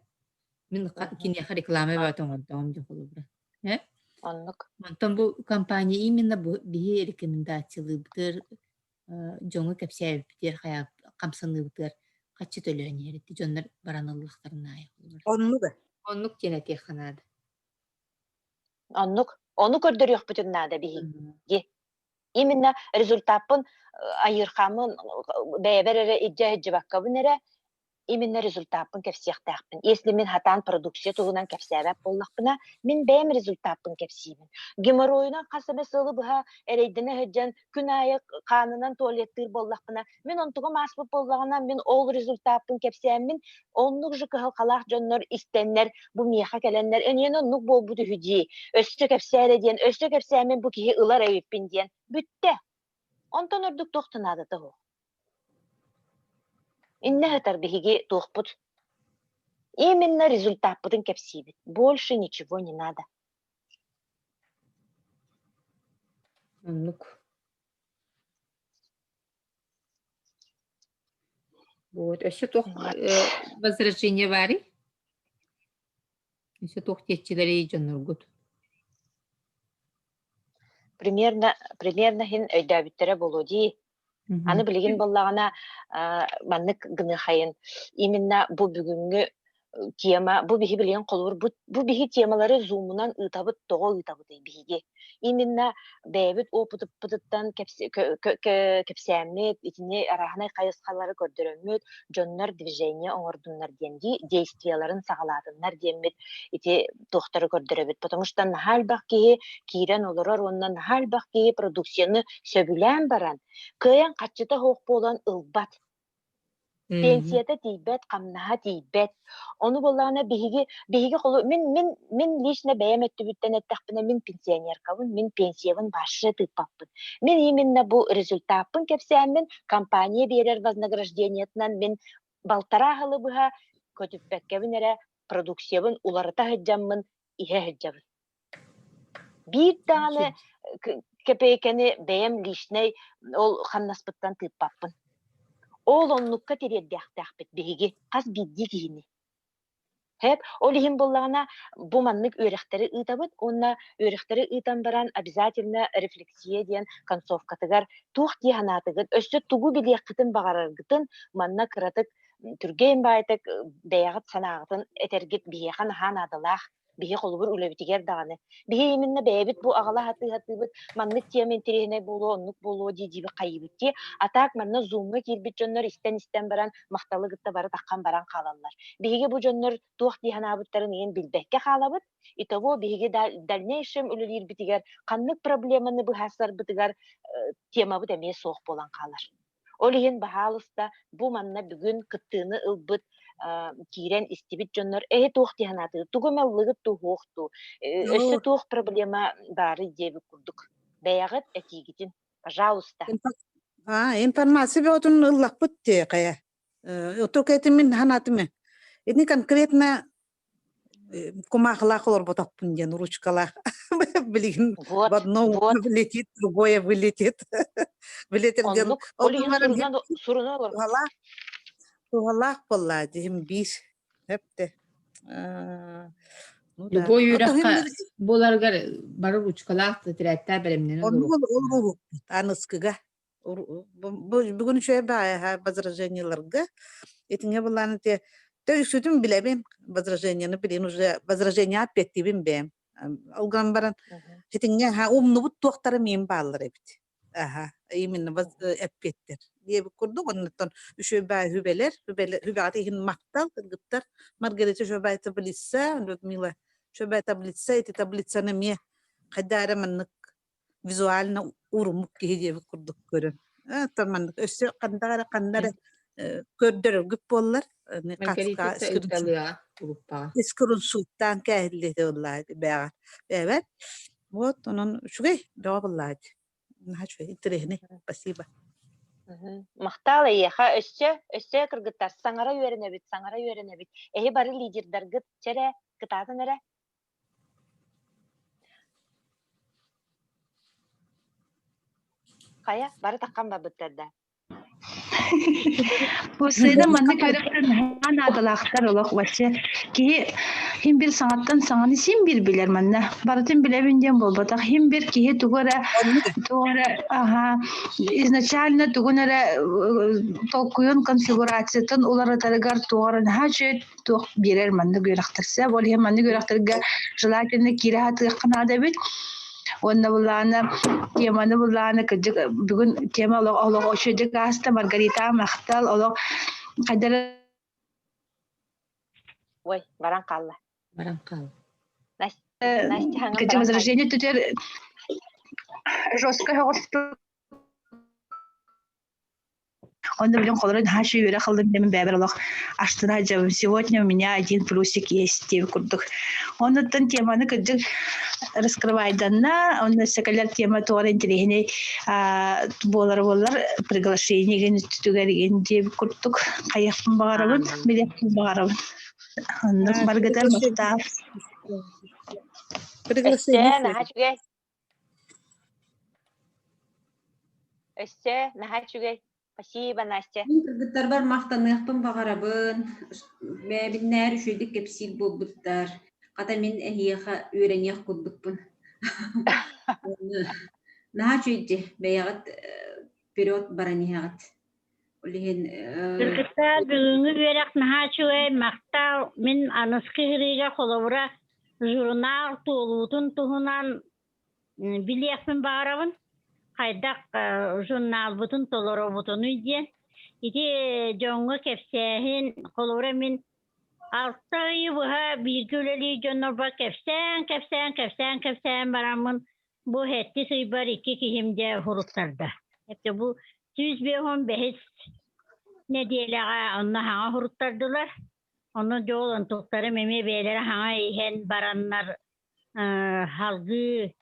Мин киниэхэ реклама бөҕөтө оҥордоҕум дьэ холобура. Э? Оннук. Онтон бу компания именно бу биһи рекомендациялыыбытыгар дьоҥу кэпсээбиппитигэр хайа хамсаныыбытыгар хаччы төлөөн иһэр ити дьоннор баран ыллахтарын аайы холобура. Оннук. Оннук диэн этиэххэ наада. Оннук. Ону көрдөрүөхпүтүн наада биһиги. Именно результаппын айыырхааммын бэйэбэр эрэ илдьэ сылдьыбаккабын эрэ именно результаппын кэпсиэхтээхпин. Если мин хатаан продукция туһунан кэпсээбэт буоллахпына, мин бэйэм результаппын кэпсиибин. Геморройунан хас эмэ сылы быһа эрэйдэнэ сылдьан күн аайы хаанынан туалеттыыр буоллахпына, мин онтугум ааспыт буоллаҕына, мин ол результаппын кэпсээммин, оннук же кыһалҕалаах дьоннор истэннэр, бу миэхэ кэлэннэр, эниэн оннук буолбут үһү дии, өссө кэпсээрэ диэн, өссө кэпсээммин бу киһи ылар эбиппин диэн, бүттэ. Онтон ордук туох да наадата суох. Иннэ сытар биһиги туохпут. Именно результаппытын кэпсиибит. Больше ничего не надо. Оннук. Вот. Өссө туох возражение баарый? Өссө туох диэччилэрий дьонноргут? Примерно, примерно иһин өйдөөбүттэрэ буолуо дии. Аны билигин буоллаҕына маннык гыныахайын именно бу бүгүҥҥү тема бу биһи билигин холобур бу, бу биһи темалары зумунан ыытабыт тоҕо ыытабытый биһиги именно бэйэбит опытыппытыттан кэпсээммит итини арааһынай хайысхалары көрдөрөммүт дьоннор движение оҥордуннар диэн дии действияларын саҕалаатыннар диэммит ити туохтары көрдөрөбүт потому что наһаа элбэх киһи киирэн олорор уонна наһаа элбэх киһи продукцияны сөбүлээн баран кыайан хаччыта суох буолан ылбат пенсията тиийбэт хамнаһа тиийбэт ону буоллаҕына биһиги биһиги холу мин мин мин лично бэйэм өттүбүттэн эттэхпинэ мин пенсионеркабын мин пенсиябын вообще тыыппаппын мин именно бу результаппын кэпсээммин компания биэрэр вознаграждениетынан мин балтараа сылы быһа көтүппэккэбин эрэ продукциябын уларыта сылдьаммын иһэ сылдьабын. Биир даҕаны кэпиэйкэни бэйэм личнэй ол хамнаспыттан тыыппаппын. Ол оннукка тириэрдиэхтээхпит биһиги хас биирдии киһини. Һэп, ол иһин буоллаҕына бу маннык үөрэхтэри ыытабыт уонна үөрэхтэри ыытан баран обязательно рефлексия диэн концовкатыгар туох дии санаатыгыт, өссө тугу билиэххитин баҕараргытын манна кыратык түргэн баайтык бэйэҕит санааҕытын этэргит биһиэхэ наһаа наадалаах. Биһи холобур үлэбитигэр даҕаны. Биһи именно бэйэбит бу аҕала сатыы-сатыыбыт маннык тиэмэ интэриэһинэй буолуо, оннук буолуо дии-диибит хайыыбыт дии. А так манна зумҥа киирбит дьоннор истэн-истэн баран махталы кытта бары таххан баран хаалаллар. Биһиги бу дьоннор туох дии санаабыттарын иһин билбэккэ хаалабыт. Итого биһиги дальнейшем үлэлиирбитигэр ханнык проблеманы быһаарсарбытыгар темабыт эмиэ суох буолан хаалар. Ол иһин, баһаалыста, бу манна бүгүн кыттыыны ылбыт, киирэн истибит дьоннор эһи туох дии санаатыгыт? Тугу эмэ ыллыгыт дуу, суох дуу? Өссө туох проблема баарый диэбит курдук. Бэйэҕит этиигитин, пожалуйста. Информация бөҕөтүн ыллахпыт дии хайа. Только этим мин санаатым Итини конкретно кумаахылаах олорботохпун диэн ручкалаах билигин Вот, в одно вот. вылетит, другое вылетит. Билетер диэн Оннук. ол Ол иһин баран суруна суруна олорбут. туһалаах туһалаах буолла диһим биир эпте ну да Любой Ото үөрэххэ хим буоларыгар бары ручкалаах тэтэрээттээ бэлэмнэнэн оннук олоруохпут ол уһукпут аныскыга Бүгүн үчүгэй баайаһа возражениеларга итингэ былаан те те үксүтүн билэбин возражениены билин уже возражение аппеттибин бэйэм ол гынан баран итингэ ха умнубут туохтара миин бааллар эбит аха именно эппиэттэр диэбит курдук оннуттан үчүгэй баай хүбэлэр хүбэҕит иһин махтал кыргыттар Маргарита үчүгэй таблица Людмила үчүгэй таблица ити таблицаны эмиэ хайда эрэ маннык визуально ууруммут киһи диэбит курдук көрөн. Оттон маннык өссө ханна эрэ ханна эрэ көрдөрөргүт буоллар Маргарита ыыталыаҕа группаҕа. Искрунсууттаан кээһиллиэтэ буоллаа бээҕэр. Бээбэт. Вот онон үчүгэй бөҕө буоллаа Наһаа үчүгэй интэриэһинэй. Спасибо. Махтал эйиэхэ өссө өссө кыргыттар саҥара үөрэнэбит, саҥара үөрэнэбит. Эһи бары лидердаргыт чэрэ кытаатан эрэ Хайа, бары таххан барбыттар да? Бу сыына маннык үөрэхтэр наһаа наадалаахтар олох вообще киһи хим бир саҥаттан саҥаны син бир билэр манна барытын билэбин диэн буолбатах хим бир киһи тугу эрэ тугу эрэ аха изначально тугун эрэ толкуйун конфигурациятын уларытарыгар туох эрэ наһаа үчүгэй туох биэрэр маннык үөрэхтэрсэ ол иһин маннык үөрэхтэргэ желательно киирэ сатыахха наада эбит. Уонна буллаана теманы буллаана кырдьык бүгүн тема олох олох үчүгэйдик ааста Маргарита махтал олох хайдара Ой, баран хаалла. Баран хаалла. Настя, Настя хаҥан кырдьык баран хаалла. возражение түтэр жестко соҕустук Онно билин холорун хашы үөрэ халлым дэмин бэбэр олох аштына дьабым. Сегодня у меня один плюсик есть диэбит курдук. Оннуттан теманы кырдьык раскрывайданна, онно өссө кэлэр тема туора интэриэһинэй буолар буолар приглашение гин түгэр гин диэбит курдук хайыахпын баҕарабын, билиэхпин баҕарабын. Оннук баргытар махтаал. Приглашение Өссө наһаа үчүгэй. Өссө наһаа үчүгэй. Спасибо, Настя. Мин кыргыттарбар махтаныахпын баҕарабын. Бэйэбиннээр үчүгэйдик кэпсиир буолбуттар. Хата мин эһиэхэ үөрэниэх курдукпун. Наһаа үчүгэй дии, бэйэҕит вперед баран иһэҕит. Ол иһин Кыргыттар бүгүҥҥү үөрэх наһаа үчүгэй, махтал. Мин аныгыскы ыһырыыга холобура журнал туолуутун туһунан билиэхпин баҕарабын. Хайдах журналбытын толоробутунуй диэн. Ити дьоҥҥо кэпсээһин, холобура мин Алта ыйы быһа бииргэ үлэлиир дьоннорбор кэпсээн, кэпсээн, кэпсээн, кэпсээн бараммын бу сэттис ыйбар икки киһим дьэ суруттарда. Это бу 155 нэдиэлэҕэ онно хаҥа суруттардылар. Онно дьол онтуктарым эмиэ бэйэлэрэ хаҥа иһэн бараннар салгыы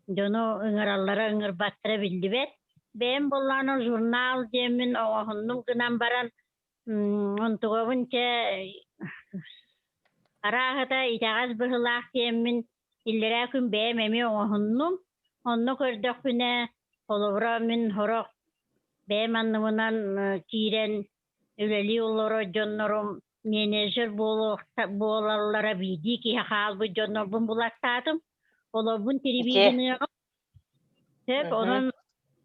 дьону ыҥыраллара ыҥырбаттара биллибэт. Бэйэм буоллаҕына журнал диэммин оҥоһуннум гынан баран Онтугабын чэ арааһата итэҕэс быһыылаах диэммин иллэрээ күн бэйэм эмиэ оҥоһуннум. Онно көрдөхпүнэ, холобура, мин сорох бэйэм анныбынан киирэн үлэлии олорор дьоннорум менеджер буолаллара биирдии киһи хаалбыт дьоннорбун булаттаатым. Олорбун Ити. телевидениеҕа Сөп, онон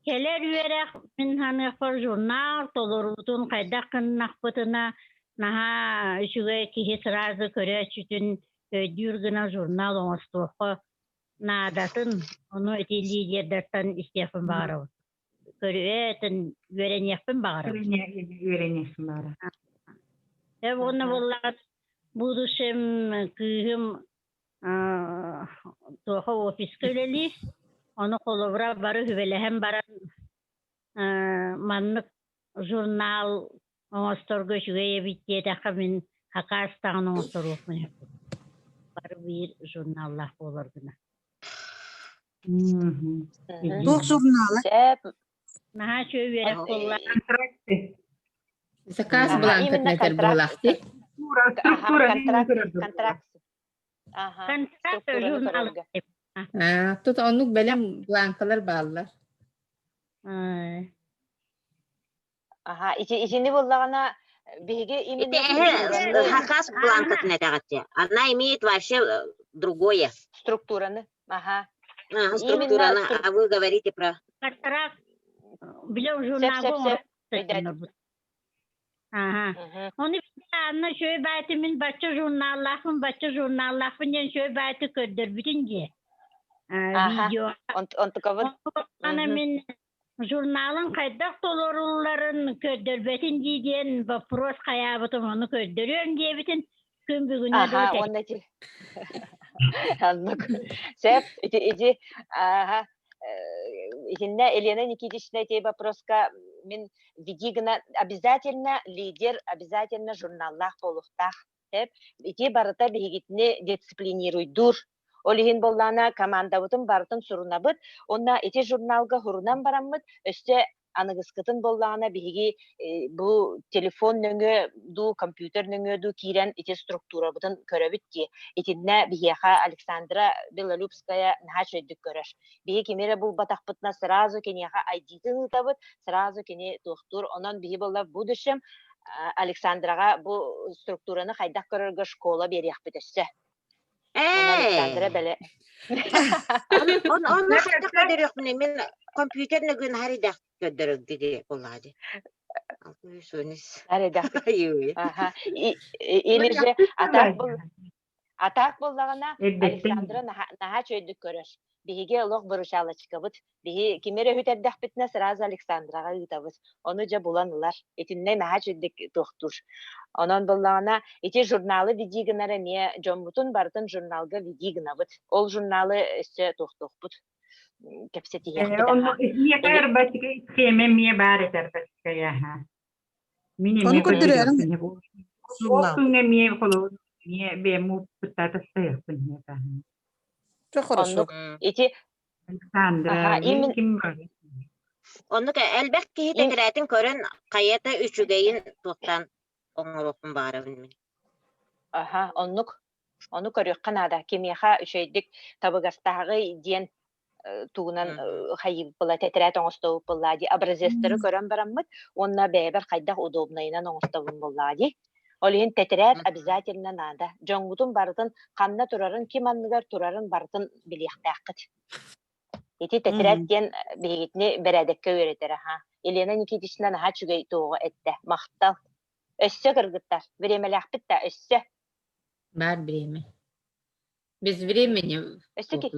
кэлэр үөрэх мин саныахпар журнал толоруутун хайдах гыннахпытына наһаа үчүгэй киһи сразу көрөөччүтүн өйдүүр гына журнал оҥостуохха наадатын, ону ити лидердэртэн истиэхпин баҕарабын. Көрүөтүн үөрэниэхпин баҕарабын. Үөрэниэхпин баҕарабын. Сөп уонна буоллаҕына будущем кыыһым туоха офиска үлэлиир. Ону холобура бары сүбэлэһэн баран маннык журнал оҥосторго үчүгэй эбит диэтэххэ мин хакаас даҕаны оҥосторуохпун сөп. Бары биир журналлаах буолар гына. Туох журнала? Сөп. Наһаа үчүгэй үөрэх буолла. Заказ Ага, бланкатын именно этэр контракт. быһыылаах дии. Структура, Контракт, контракт. Ага, Контракт структураны журнал. көрөргө. Аа, тут оннук бэлэм бланкалар бааллар. Аха, ити итини буоллаҕына биһиги Ити именно эһэ структураны хакас бланкатын этэҕитчи. Она имеет вообще другое. Структураны. Аха. Ага, Именно структураны. А вы говорите про... Контракт билэ Сөп, журналга сөп, сөп. оҥорор Аха. Ону Анна үчүгэй баайты мин бачча журналлаахпын, бачча журналлаахпын диэн үчүгэй баайты көрдөрбүтүн дии. Аха. Видео. Онтукабын. Аны мин журналын хайдах толорулларын көрдөрбөтүн дии диэн вопрос хайаабытым ону көрдөрүөм диэбитин күн бүгүнэ Аха, уонна ити Оннук. Сөп, ити ити аха итиннэ Елена Никитична ити вопроска мин веди гына обязательно лидер обязательно журналлаах буолуохтаах. Сөп. Ити барыта биһигитини дисциплинируйдуур. Ол иһин буоллаана командабытын барытын сурунабыт. Уонна ити журналга хурунан бараммыт өссө аныгыскытын буоллаҕына биһиги бу телефон нөҥүө дуу, компьютер нөҥүө дуу киирэн ити структурабытын көрөбүт дии. Итиннэ биһиэхэ Александра Белолюбская наһаа үчүгэйдик көрөр. Биһи кими эрэ булбатахпытына сразу киниэхэ ID-тын ыытабыт, сразу кини туохтуур. Онон биһи буолла в будущем Александраҕа бу структураны хайдах көрөргө школа биэриэхпит өссө. Александра Ээ, бэлэ онно хайдах көрдөрүөхпүнүй? Мин компьютер нөгүн харыйдах көрдөрөргө дии буоллаҕа дии. Харыйдах. Аха. Или же а так был. А так буоллаҕына Эрдэттэн Александра наһаа наһаа үчүгэйдик көрөр. Биһиги олох выручалочкабыт. Биһи кими эрэ үтэрдэхпитинэ сразу Александраҕа ыытабыт. Ону дьэ булан ылар. Итиннэ наһаа үчүгэйдик туохтуур. Онон буоллаҕына ити журналы веди гынар эмиэ дьоммутун барытын журналга веди гынабыт. Ол журналы өссө туохтуохпут кэпсэтиһиэхпит Онно аха. миэхэ Или ырбатика схема эмиэ баар этэр аха. Мин Ону эмиэ көрдөрөөрүҥ көрдөрүөхпүн ол журнал. күҥҥэ эмиэ холобур эмиэ бэйэм опыттаата сытыахпын аха. Все хорошо. оннук ити Александра аха именно ким бар? Оннук элбэх киһи им тэтэрээтин көрөн хайата үчүгэйин туохтаан оҥоруохпун баҕарабын мин. аха оннук ону көрүөххэ наада. Кимиэхэ үчүгэйдик табыгастааҕый диэн тугунан хайыыбыт буолла тэтэрээт оҥостобут буоллаа дии образецтары көрөн бараммыт уонна бэйэбэр хайдах удобнайынан оҥостобун буоллаа дии. Ол иһин тэтэрээт обязательно наада. Дьоҥҥутун барытын ханна турарын, ким анныгар турарын барытын билиэхтээххит. Ити тэтэрээт диэн биһигитини бэрээдэккэ үөрэтэр аха. Елена Никитична наһаа үчүгэй туоҕу эттэ. Махтал. Өссө кыргыттар, бириэмэлээхпит да өссө. Баар бириэмэ. Без времени Өссө ки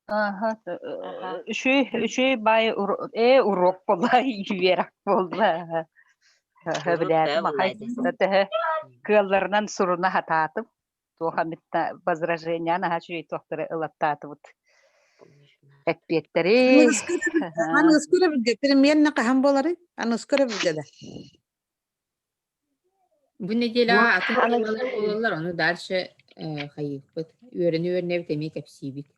Аха, Аха. үчүгэй үчүгэй баай ээ уруок буолла, үөрэх буолла. Сөбүлээтим ахай. Төһө кыалларынан суруна хатаатым. Туох эмит возражение наһаа үчүгэй туохтары ылаттаатыбыт. Эппиэттэри. Аныгыскы өрөбүлгэ переменна хаһан буоларый? Аныгыскы өрөбүлгэ да. Бу нэдиэлэҕэ атын темалар буолаллар, ону дальше хайыыппыт. Үөрэнэ-үөрэнэбит эмиэ кэпсиибит.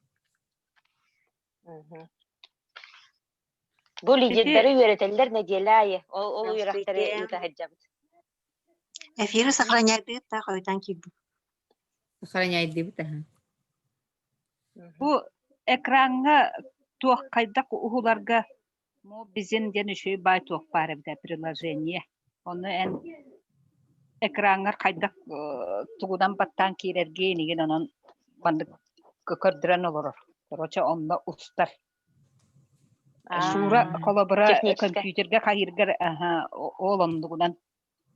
Бу лидердэри үөрэтэллэр нэдиэлэ аайы. Ол ол үөрэхтэри ыыта сылдьабыт. Эфиры сохраняйдыыр да хойутаан киирдим. Сохраняйдыыбыт аһа. Бу экраҥҥа туох хайдах уһуларга Мобизен диэн үчүгэй баай туох баар эбитэ приложение. Ону эн экраҥҥар хайдах тугунан баттаан киирэргин инигин онон маннык көрдөрөн олорор. Короче, онно устар. Шура холобура компьютерга хайыыргар ол оннугунан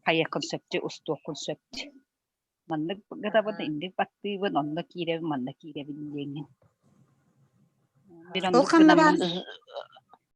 хайыаххын сөптү, устуоххун сөптү. Маннык гытабын, инник баттыыбын, онно киирэбин, манна киирэбин диэҥҥин. Мин Ол оннук ханна баар? гынаммын.